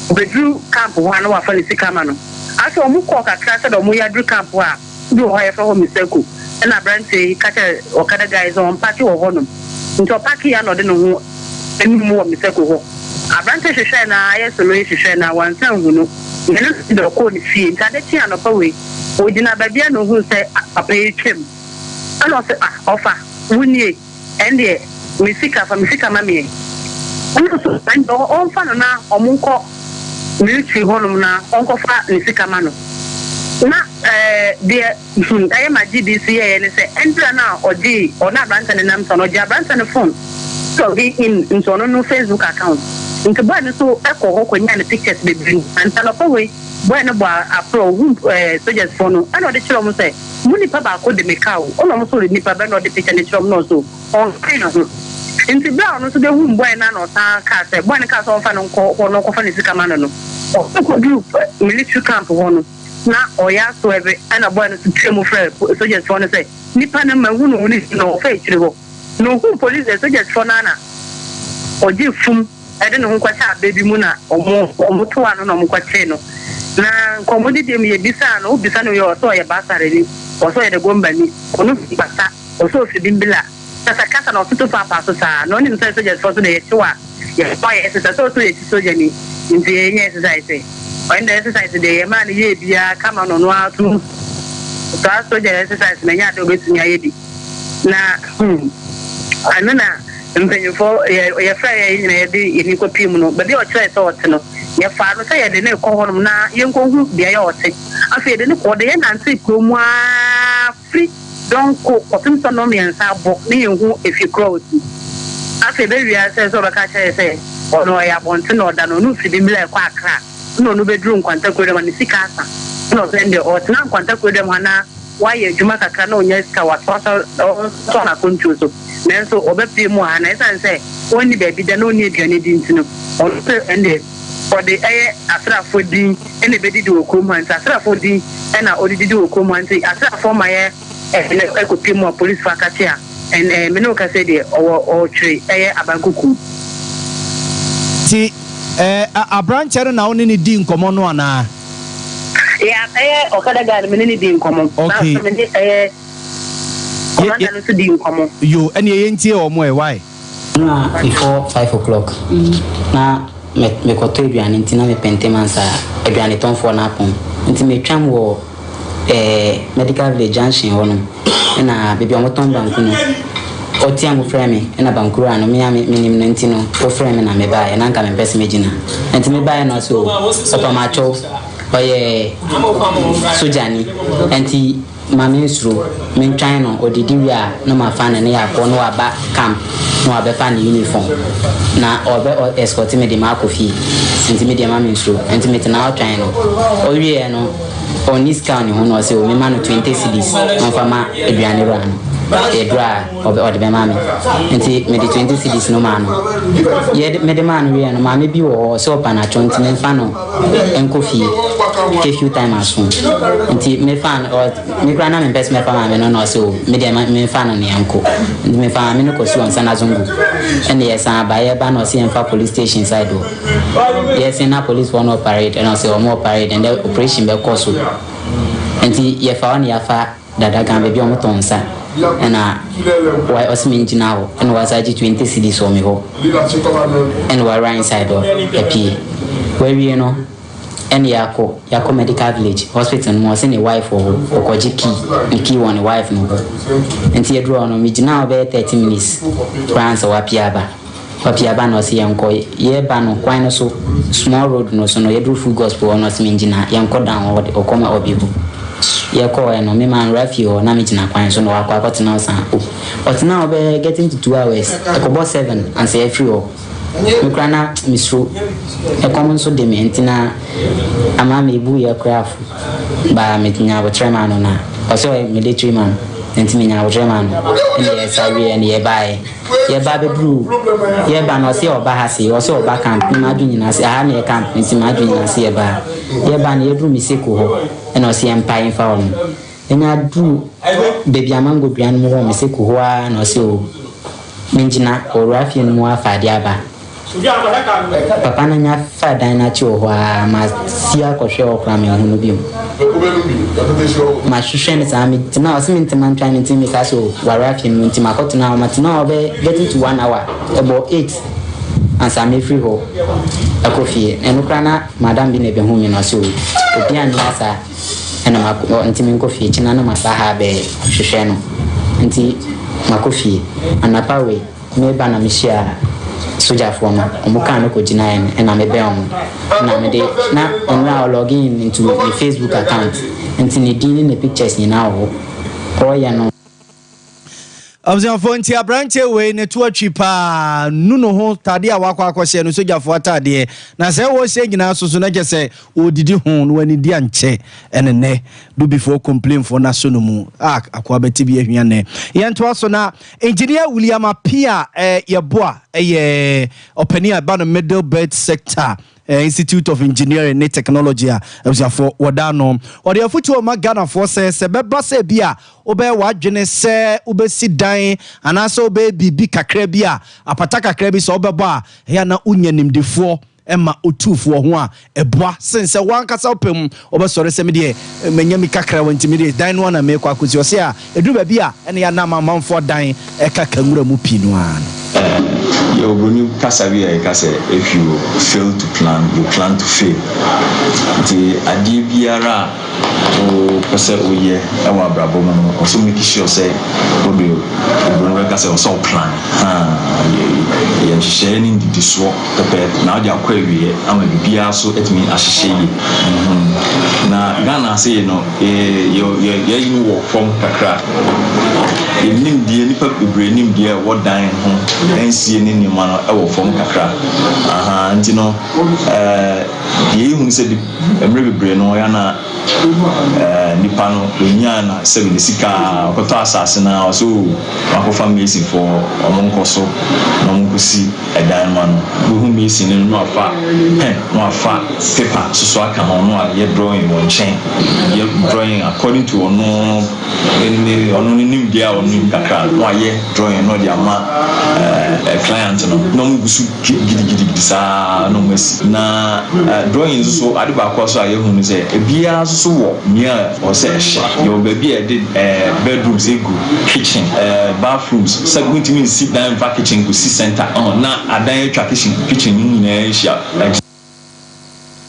ɔbɛduru camp hɔ a na wafa ne sika ama no. Afei wɔkɔɔ kakra sɛdeɛ wɔreyɛ aduru camp hɔ a, bi wɔ hɔ a yɛfrɛ hɔ Misako. Ɛnna aberanteɛ yi ka kyerɛɛ ɔkada guy yi sɛ ɔmpake wɔ hɔnom. Nti ɔpakeeɛ a na ɔde ne ho anum wɔ Misako hɔ. Aberanteɛ hwehwɛɛ no ara, ɛyɛ Solo yi hwehwɛɛ no ara, wansan anhu no. Na ɛno de ɔkɔɔ ne fie. Nti ade kyee anɔpa wei, Ogyina baabi a na ohuu sɛ papa yi retwam. Ɛna ɔse, Ah, ɔfa, wo nie, ɛndeɛ me sika, fa me sika ma me ɛ. Ɛna ɔse, ɛndeɛ ɔmfa no na ɔmo nkɔ military hɔnom na ɔnkɔfa ne sika ma no. Na ɛɛ deɛ hmm ɛyɛ ma gye di so yɛeɛ ne sɛ, ɛndra no a ɔgyee ɔne aberanteɛ no nam so no, ɔgyee aberanteɛ no phone log in into ɔno no Facebook account. Nti boy no nso kɔɔ hɔ kɔnyaa ne pictures bebree. Nti anɔpa wei, Boy no bɔɔ aprɛ, ohun sogyasfoɔ no, ɛna ɔde kyerɛɛ wɔn sɛ, Mo nipa baako de me ka o, ɛna wɔn nso ɔde nipa bɛ na ɔde picture no kyerɛɛ wɔn na ɔse ɔnkae ne ho. Nti berɛ a ɔno nso bɛhuu boy no a na ɔsan kaa sɛ, boy no kaa sɛ ɔmfa no nkɔ hɔ na ɔnkɔfa ne sika ma no no, ɔkɔ kɔduruu military camp hɔ no, na ɔyɛ asoɛbe, ɛna boy no nso teaa mu frɛɛ sogyasfoɔ no sɛ, Nipa no mahu no, na ɔfa akyire hɔ. Na ohuu polisi sogyasfoɔ no a na ɔgye fum. de ne ho kɔhyɛ abɛ bi mu na wɔtow ano na wɔkɔkyee no. Na nkɔmmɔdidie mu yɛbisaa no, wobisa no wie a ɔsɛ ɔyɛ Basarani, ɔsɛ ɔyɛ Dagombani, ɔno fi Basa, ɔsɛ ɔfiri Bimbila. Kasakasa na ɔtoto paapaa so saa. Na ɔnim sɛ sogyasfoɔ so deɛ yɛkyew a yɛbɔ ayɛ exercise, sɛ ɔsɛ ɔyɛ ti sogyani nti yɛnyɛ exercise. Ɔno deɛ exercise deɛ yɛmaa no yɛɛ biara kama na ɔno ara to saa sogya exercise no ɛnyɛ adeɛ a ɔbɛtumi ayɛ bi. Na hmm, ɛno na mpanyimfoɔ yɛ yɛfrɛ yɛ nyina yɛde yɛn ani kɔpie mu no, baabi a ɔkyerɛɛ sɛ ɔte no, yɛfaa no sɛ yɛde no rekɔ hɔnom na yɛnkɔhu beaeɛ a ɔte. Afei yɛde no kɔ, ɔde yɛn nantee kuro mu ara firi dɔnko kɔpem sɛ nnɔnmiɛnsa abɔ na yɛnhu efie korɔ a ɔsi. Afei bɛwie ara sɛ sɛ ɔbɛka akyerɛ yɛ sɛ ɔno ɔyɛ abɔnten na ɔda no, ɔno firi Bimbila rekɔ Accra. Nna ɔno bɛduru Nkwanta kurodua mu a ne sika asa. Nna ɔsɛ ndɛ ɔtsena Nkwanta kurodua mu ha na ɔayɛ edwuma kakra na onya sika ɔatoa so ɔatoa n'akwantuo so. Nanso ɔbɛpue mu wɔ ha na esiane sɛ ɔnni baabi da na ɔnni aduane di nti no, ɔno nso ɛnde ɔde ɛyɛ asraafoɔ din na ɛbɛdidi wɔ kurom ha nti asraafoɔ din na ɔde didi wɔ kurom ha nti asraafoɔ ma yɛ ɛne ɛkɔpue mu a polisfoɔ akakye a ɛn me ne wo kasa yi deɛ ɔwɔ ɔtwere ɛyɛ abankuku. Ti Eh, aberanteɛ no na wo ne no dii nkɔmmɔ no anaa? Yeah, ɛyɛ ɔkada guy no me ne no dii nkɔmmɔ. Okay. Na me ne ɛyɛ commander no nso dii nkɔmmɔ. Yo, ɛneɛ yɛntie wɔn ɛ, why? Na before 5 o'clock na me mekɔtɔ aduane nti na mepɛ ntɛm ansa aduane tɔnfoɔ no apɔn nti metwam wɔ eh, medical village junction hɔ nom ɛna baabi a wɔtɔn banku no ɔtea mu frɛ me ɛna banku wura no me a menim no nti no ɔfrɛ me na mebaeɛ na anka mempɛ sɛ mɛgyina nti mebaeɛ no ɔsɛ o ɔpamakyɛw ɔyɛ sogyani nti ma mensuro mentwan no ɔdidi wie a na mafa no ne yɛakɔ na waba camp na wabɛfa ne uniform na ɔbɛ escort me de makɔ fie nti me deɛ ma mensuro nti metena hɔ twɛn no ɔwieɛ no ɔnni sika wɔ ne ho na ɔsɛ o mema no 20 cedis na ɔmfa ma aduane wura no ɛduru a ɔde bɛma me nti mede 20 cedis no maa no yɛde mede maa no wieɛ no maame bi wɔ hɔ ɔsɛ ɔpa n'atwɔ nti memfa no nkɔ fie curfew time aso nti mefa no ɔ me koraa na mempɛ sɛ mɛfa maame no na ɔsɛ o me deɛ memfa no ne yɛnkɔ nti mefa maame no kɔsi wɔn nsa zongo ɛne yɛsan aba yɛba na ɔsɛ yɛmfa police station side hɔ yɛsen na police foɔ no parade ɛna ɔsɛ ɔmo parade ɛnɛ operation bɛkɔ so nti yɛfa hɔ ne yɛafa dada gan baabi a ɔmo tɔn nsa. Ɛna wa ɔse mengyina hɔ ɛna wasan agye 20 cedis wɔ me hɔ ɛna wawura inside hɔ apue. Wawie no ɛna yɛakɔ yɛakɔ medical village hospital no mu ɔse ne wife wɔ hɔ ɔkɔgye key ne key wɔ ne wife no hɔ. Nti yɛduru hɔ no megyinaa hɔ bɛyɛ 30 minutes koraa ansa wapue aba. Ɔpia ba na ɔse yɛnkɔ, yɛba no kwan no so small road no so no yɛduru full gospel hɔ no ɔse mengyina yɛnkɔ down hɔ ɔde ɔkɔ ma ɔbi hɔ. Yɛkɔɔɛ no me manwura fie hɔ na megyina kwan so na wakɔ akɔtena hɔ saa oh ɔtenaa hɔ bɛyɛ getting to 2 hours ɛkɔbɔ 7 ansa yɛafiri hɔ. Me koraa na mesuro ɛkɔm nso de me nti na ama mebuiɛ koraa fo. Baa me nya aboterɛ maa no na ɔsɛ ɔyɛ military man nti me nya aboterɛ maa no ɛna yɛ sa wieɛ no yɛ baeɛ yɛ ba bɛduru yɛ ba no ɔsɛ ɔba ha se ɔsɛ ɔba camp me madwe nyina se aha na yɛ camp nti madwe nyina se yɛ ba yɛ ba no yɛduru me seko hɔ ɛna ɔsɛ yɛ mpae mfa hɔ no ɛnya duru baabi a mango dua no mu hɔ me seko hɔ ara na ɔsɛ o mengyina ɔwura fie no mu afa adeɛ aba. Papa no nya faa dan no akyi wɔ hɔ ara, masi akɔhwɛ hɔ koraa manhu no bio. Mahwehwɛ no saa, metena hɔ, ɔse mentena ntwɛn no nti mekaa sɛ o, ware afe no mu nti makɔtena hɔ, matena hɔ bɛyɛ getting to one hour, ɛbɔ eight ansa mefiri hɔ akɔ fie. Ɛno koraa na madam bi na ɛbɛhu me na ɔse o, obi anni ha saa ɛna makɔ, nti menkɔ fie, kyena na maba ha abɛhwehwɛ no. Nti makɔ fie. Anapa wei. Mereba na mehyiaa sogyafoɔ no, wɔn kaa no kɔgyinaeɛ no ɛna mebɛn wɔn ɛna mede na ɔno a ɔlog in into ne Facebook account nti ne din ne ne pictures nyinaa wɔ hɔ ɔreyɛ no. Abusuafoɔ nti aberanteɛ wei ne to atwi paa nu no ho tadeɛ a wakɔ akɔhyɛ no sogyafoɔ ataadeɛ na sɛ wɔhyɛ nyinaa so so na kyɛ sɛ ɔredidi ho na wanidi ankyɛ ɛne nɛ dubifoɔ complainfoɔ no aso no mu a akoa bɛte bi ahwia nɛ yɛntoa so na Engineer William Appiah Yeboah yɛ ɔpanin a ɛba no Middle Belt Sector Institute of Engineering ne Technology a abusuafoɔ wɔda ano. Ɔde afotuo rema Ghanafoɔ sɛ, sɛ ɛbɛba sɛ bi a wobɛyɛ w'adwene sɛ wobɛsi dan anaasɛ wobɛyɛ biribi kakra bi a, apata kakra bi sɛ wobɛbɔ a, ɛyɛ a na wonya nimdefoɔ ma otufoɔ ho a, ɛboa sen sɛ wo ankasa wopɛ mu wobɛsɔre sɛ medeɛ manya mi kakra wɔ nti medeɛ dan no ara na merekɔ akɔsi. Ɔse a ɛduru baabi a ɛna yɛanam amanfoɔ dan ɛka ka nwura mu pii no ara no. Yɛwɔ broni kasa bi a yɛka sɛ if you fail to plan, you plan to fail. Nti adeɛ biara a wopɛ sɛ woyɛ wɔ abrabɔ mu no, ɔsɛ make sure sɛ wode, obroni bɛka sɛ ɔsɛ wo plan. Haa, yɛ nhyehyɛeɛ ne nnidisoɔ. pɛpɛɛpɛ na wode akɔ awieɛ ama biribiara so atumi ahyehyɛ yie. Na Ghana ha sei no, yɛyi no wɔ fam kakra. Yɛn nimdeɛ, nnipa bebree nimdeɛ a ɛwɔ dan ho nsie ne nneɛma no wɔ fam kakra. Aha, nti no, deɛ yɛhu ne sɛ mmerɛ bebree no, yɛ na nipa no ɔnyaa na sɛbi ne sika a ɔkɔtɔ asase no a ɔsɛ o, wakɔfa masonfoɔ, wɔn nkɔ so na wɔn nkɔsi Dan no ano. Wohu mason no na wafa pen na wafa paper soso aka ho na wayɛ drawing wɔ nkyɛn. Yɛ drawing according to ɔno ne ɔno ne nimdeɛ a ɔnim kakra na wayɛ drawing na ɔde ama ɛɛ client no na wɔn gu so gidigidigidi saa na wɔn asi. Na drawing nso so ade baako nso a yɛhu no sɛ ebiara nso so wɔ nea ɛwɔ sɛ ɛhyɛ. Yɛwɔ baabi a yɛde ɛɛ bedrooms egu, kitchen, ɛɛ bathrooms. Sɛ wontumi nsi dan mfa kitchen nkosi center ɔho na adan atwa kitchen kitchen no nyinaa ahyia. Ɛnti.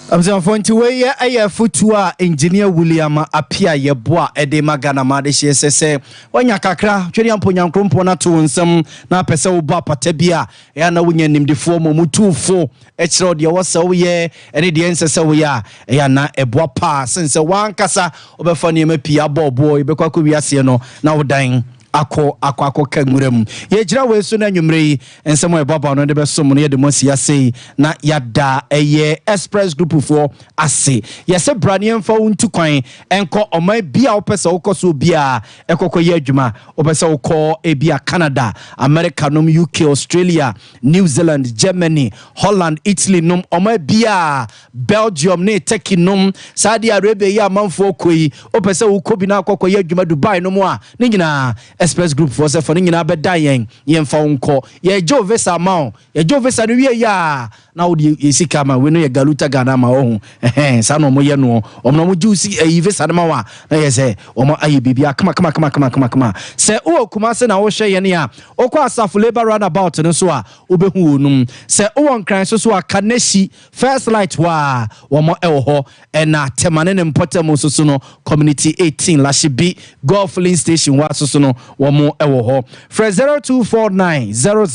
Abusuafoɔ nti wei yɛ ɛyɛ afotuo a Engineer William Appiah Yeboah ɛde ma Ghana ma adehyeɛ sɛ sɛ wanya kakra Twedeampo Nyankoropɔn no ato wo nsam na apɛ sɛ wobɔ apata bi a ɛyɛ a na wonya nimdefoɔ ma wɔn tu fo kyerɛ wo deɛ ɛwɔ sɛ woyɛ ne deɛ ɛnsɛ sɛ woyɛ a, ɛyɛ a na ɛboa paa sen sɛ w'ankasa wobɛfa nneɛma pii abɔ ɔboɔ, yɛbɛkɔ akɔ wiaseɛ no na wodan akɔ akɔ akɔka nwura mu. Yɛgyina wei so na anwummerɛ yi nsɛm a yɛboaboa ano de bɛsom no yɛde mo asi ase yi na yɛada ɛyɛ Express Group foɔ ase. Yɛsɛ bra ne yɛmfa wo ntu kwan nkɔ ɔman bi a wopɛ sɛ wokɔ soɔ biara ɛkɔkɔ yɛ adwuma. Wopɛ sɛ wokɔ ebia Canada, America nom, UK, Australia, New Zealand, Germany, Holland, Italy nom, ɔman biaa, Belgium ne Turkey nom, Saudi Arabia yi a amanfoɔ kɔ yi, wopɛ sɛ wokɔ bi na akɔ kɔyɛ adwuma Dubai nom a, ne nyinaa. Express Group foɔ sɛ fa ne nyinaa bɛda yɛn, yɛmfa wo nkɔ. Yɛgye wo visa ama wo. Yɛgye wo visa no wie yɛ a, na wode yɛ sika ama. Wei no yɛ Galuta Ghana ama wo ho. Ɛhɛn, saa na wɔyɛ noɔ. Wɔn na wɔgye wo si ɛyi visa no ma wo a, na yɛ sɛ wɔn ayɛ biribiara kama kama kama kama kama kama. Sɛ wowɔ Kumasi na wohwɛ yɛn a, wokɔ Asafo Labour Roundabout no so a, wobɛhu wɔnom. Sɛ wowɔ Nkran so so a, Kaneshie, First Light hɔ a, wɔn wɔ hɔ. Ɛna Tema ne ne mpɔtam nso so no, Community 18, Lashibi, Goil Filling Station hɔ a so so no, wɔn wɔ hɔ. Frɛ 0249 00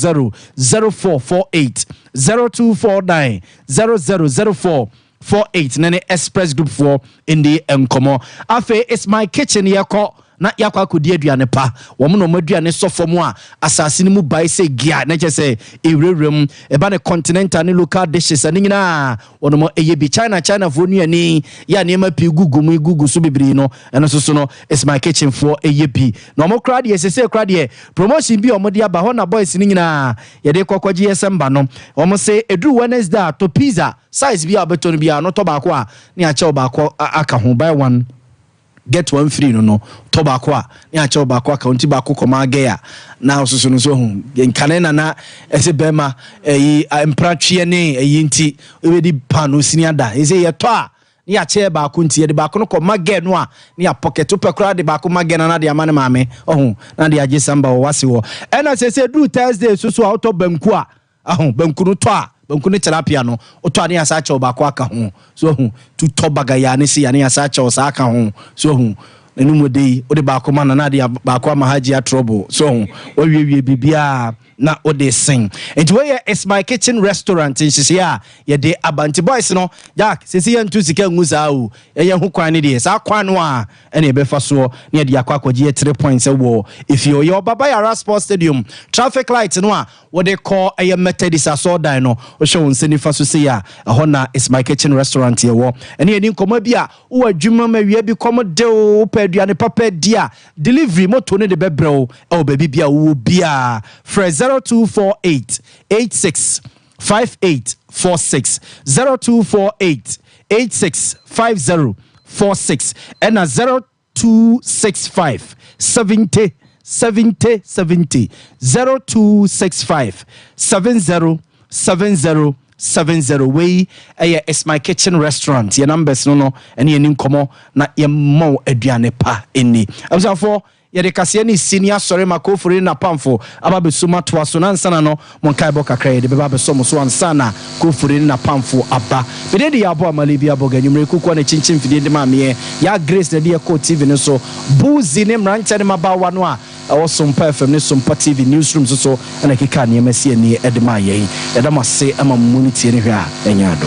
0448, 0249 00 0448 na ne Express Group foɔ ndi nkɔmmɔ. Afei, It's My Kitchen yɛkɔ na yɛakɔ akɔdi aduane pa. Wɔn na wɔn aduane sɔ fam a asase no mu bae sɛ gia, na kyerɛ sɛ ɛwurawura mu. Ɛba ne continental ne local dishes a, ne nyinaa wɔn ɛyɛ bi. China Chinafoɔ nnuane yɛ a nneɛma pii gugu mu, gugu so bebree no, ɛno nso so no, It's My Kitchen foɔ ɛyɛ bi. Na wɔn koraa deɛ, sesei koraa deɛ, promotion bi a wɔde aba hɔ na boys no nyinaa yɛde kɔ kɔgye yɛ sɛmba no. Wɔn se ɛduru Wednesday a, tɔ pizza size bi a wobɛtɔ no biara no, tɔ baako a, ne akyɛ wo baako aka ho, buy one get one free no no, tɔ baako a ne akyɛw baako aka nti baako kɔma agɛ a na ɔsoso no so ho nkane na na ɛsɛ bɛrima ɛyi mpratweɛ ne ɛyi nti ɛbɛdi paano sini ada ɛsɛ yɛtɔ a ne yɛakyɛ baako nti yɛde baako no kɔma gɛ no a ne yɛapɔkɛt wopɛ koraa de baako ma gɛ no na de ama ne maame ɔho na de agye samba wɔ wase hɔ. Ɛna sɛ sɛ duru Thursday so so a, wotɔ banku a aho banku no tɔ a, banku ne tilapia no wotɔ a ne yɛasa akyɛw baako aka ho so ahu tu tɔ bagaya ne si a ne yɛasa akyɛw saa aka ho so ahu n'anum de yi wode baako ma na na de baako ama hagye atrɔbo so ahu wawiewie biribiara na wode sen. Nti wɔyɛ It's My Kitchen Restaurant nhyehyɛeɛ a yɛde aba. Nti boys no, Jack, sɛsi yɛnto sika ngu saa o, yɛyɛ ho kwan no deɛ, saa kwan no a ɛna yɛbɛfa soɔ na yɛde akɔ akɔgye yɛ 3 points wɔ efie. Ɔyɛ Ɔbaba Yara Sports Stadium traffic light no a wɔde kɔ ɛyɛ Methodist asɔɔdan no, wohwɛ wɔn nsa nifa so sei a, ɛhɔ na It's My Kitchen Restaurant yɛwɔ. Ɛne yɛni nkɔmmɔ bi a wowɔ adwuma ma awia bi kɔm de wo, wopɛ aduane papa di a, delivery moto no de bɛbrɛ wo ɛwɔ baabi bi a wowɔ biara. Frɛ 0248 86 5846, 0248 86 5046, ɛna 0265 70 70 70, 0265 70 70 70. Wei ɛyɛ It's My Kitchen Restaurant yɛ numbers no. Ɛne yɛni nkɔmmɔ na yɛmmɔ wo aduane pa ɛni. Abusuafoɔ, yɛde kaseɛ ne si ne asɔre ma kofori ne napamfo aba bɛsum atoa so. Na ansana no, mo nkaebɔ kakra yɛde bɛba abɛsɔ mo so ansa na kofori ne napamfo aba. Mede de yɛabɔ amale bi abɔ ganwummere kukuo ne kyinkyin fidie de ma meɛ yɛ Grace na de yɛkɔɔ TV no so, Buzi ne mmeranteɛ ne mmabaawa no a ɛwɔ Sompa FM ne Sompa TV newsroom so so ɛna keka nneɛma si ani de ma yɛn. Yɛda mo ase ama mo mu no tie ne hwɛ a ɛnyɛ ado.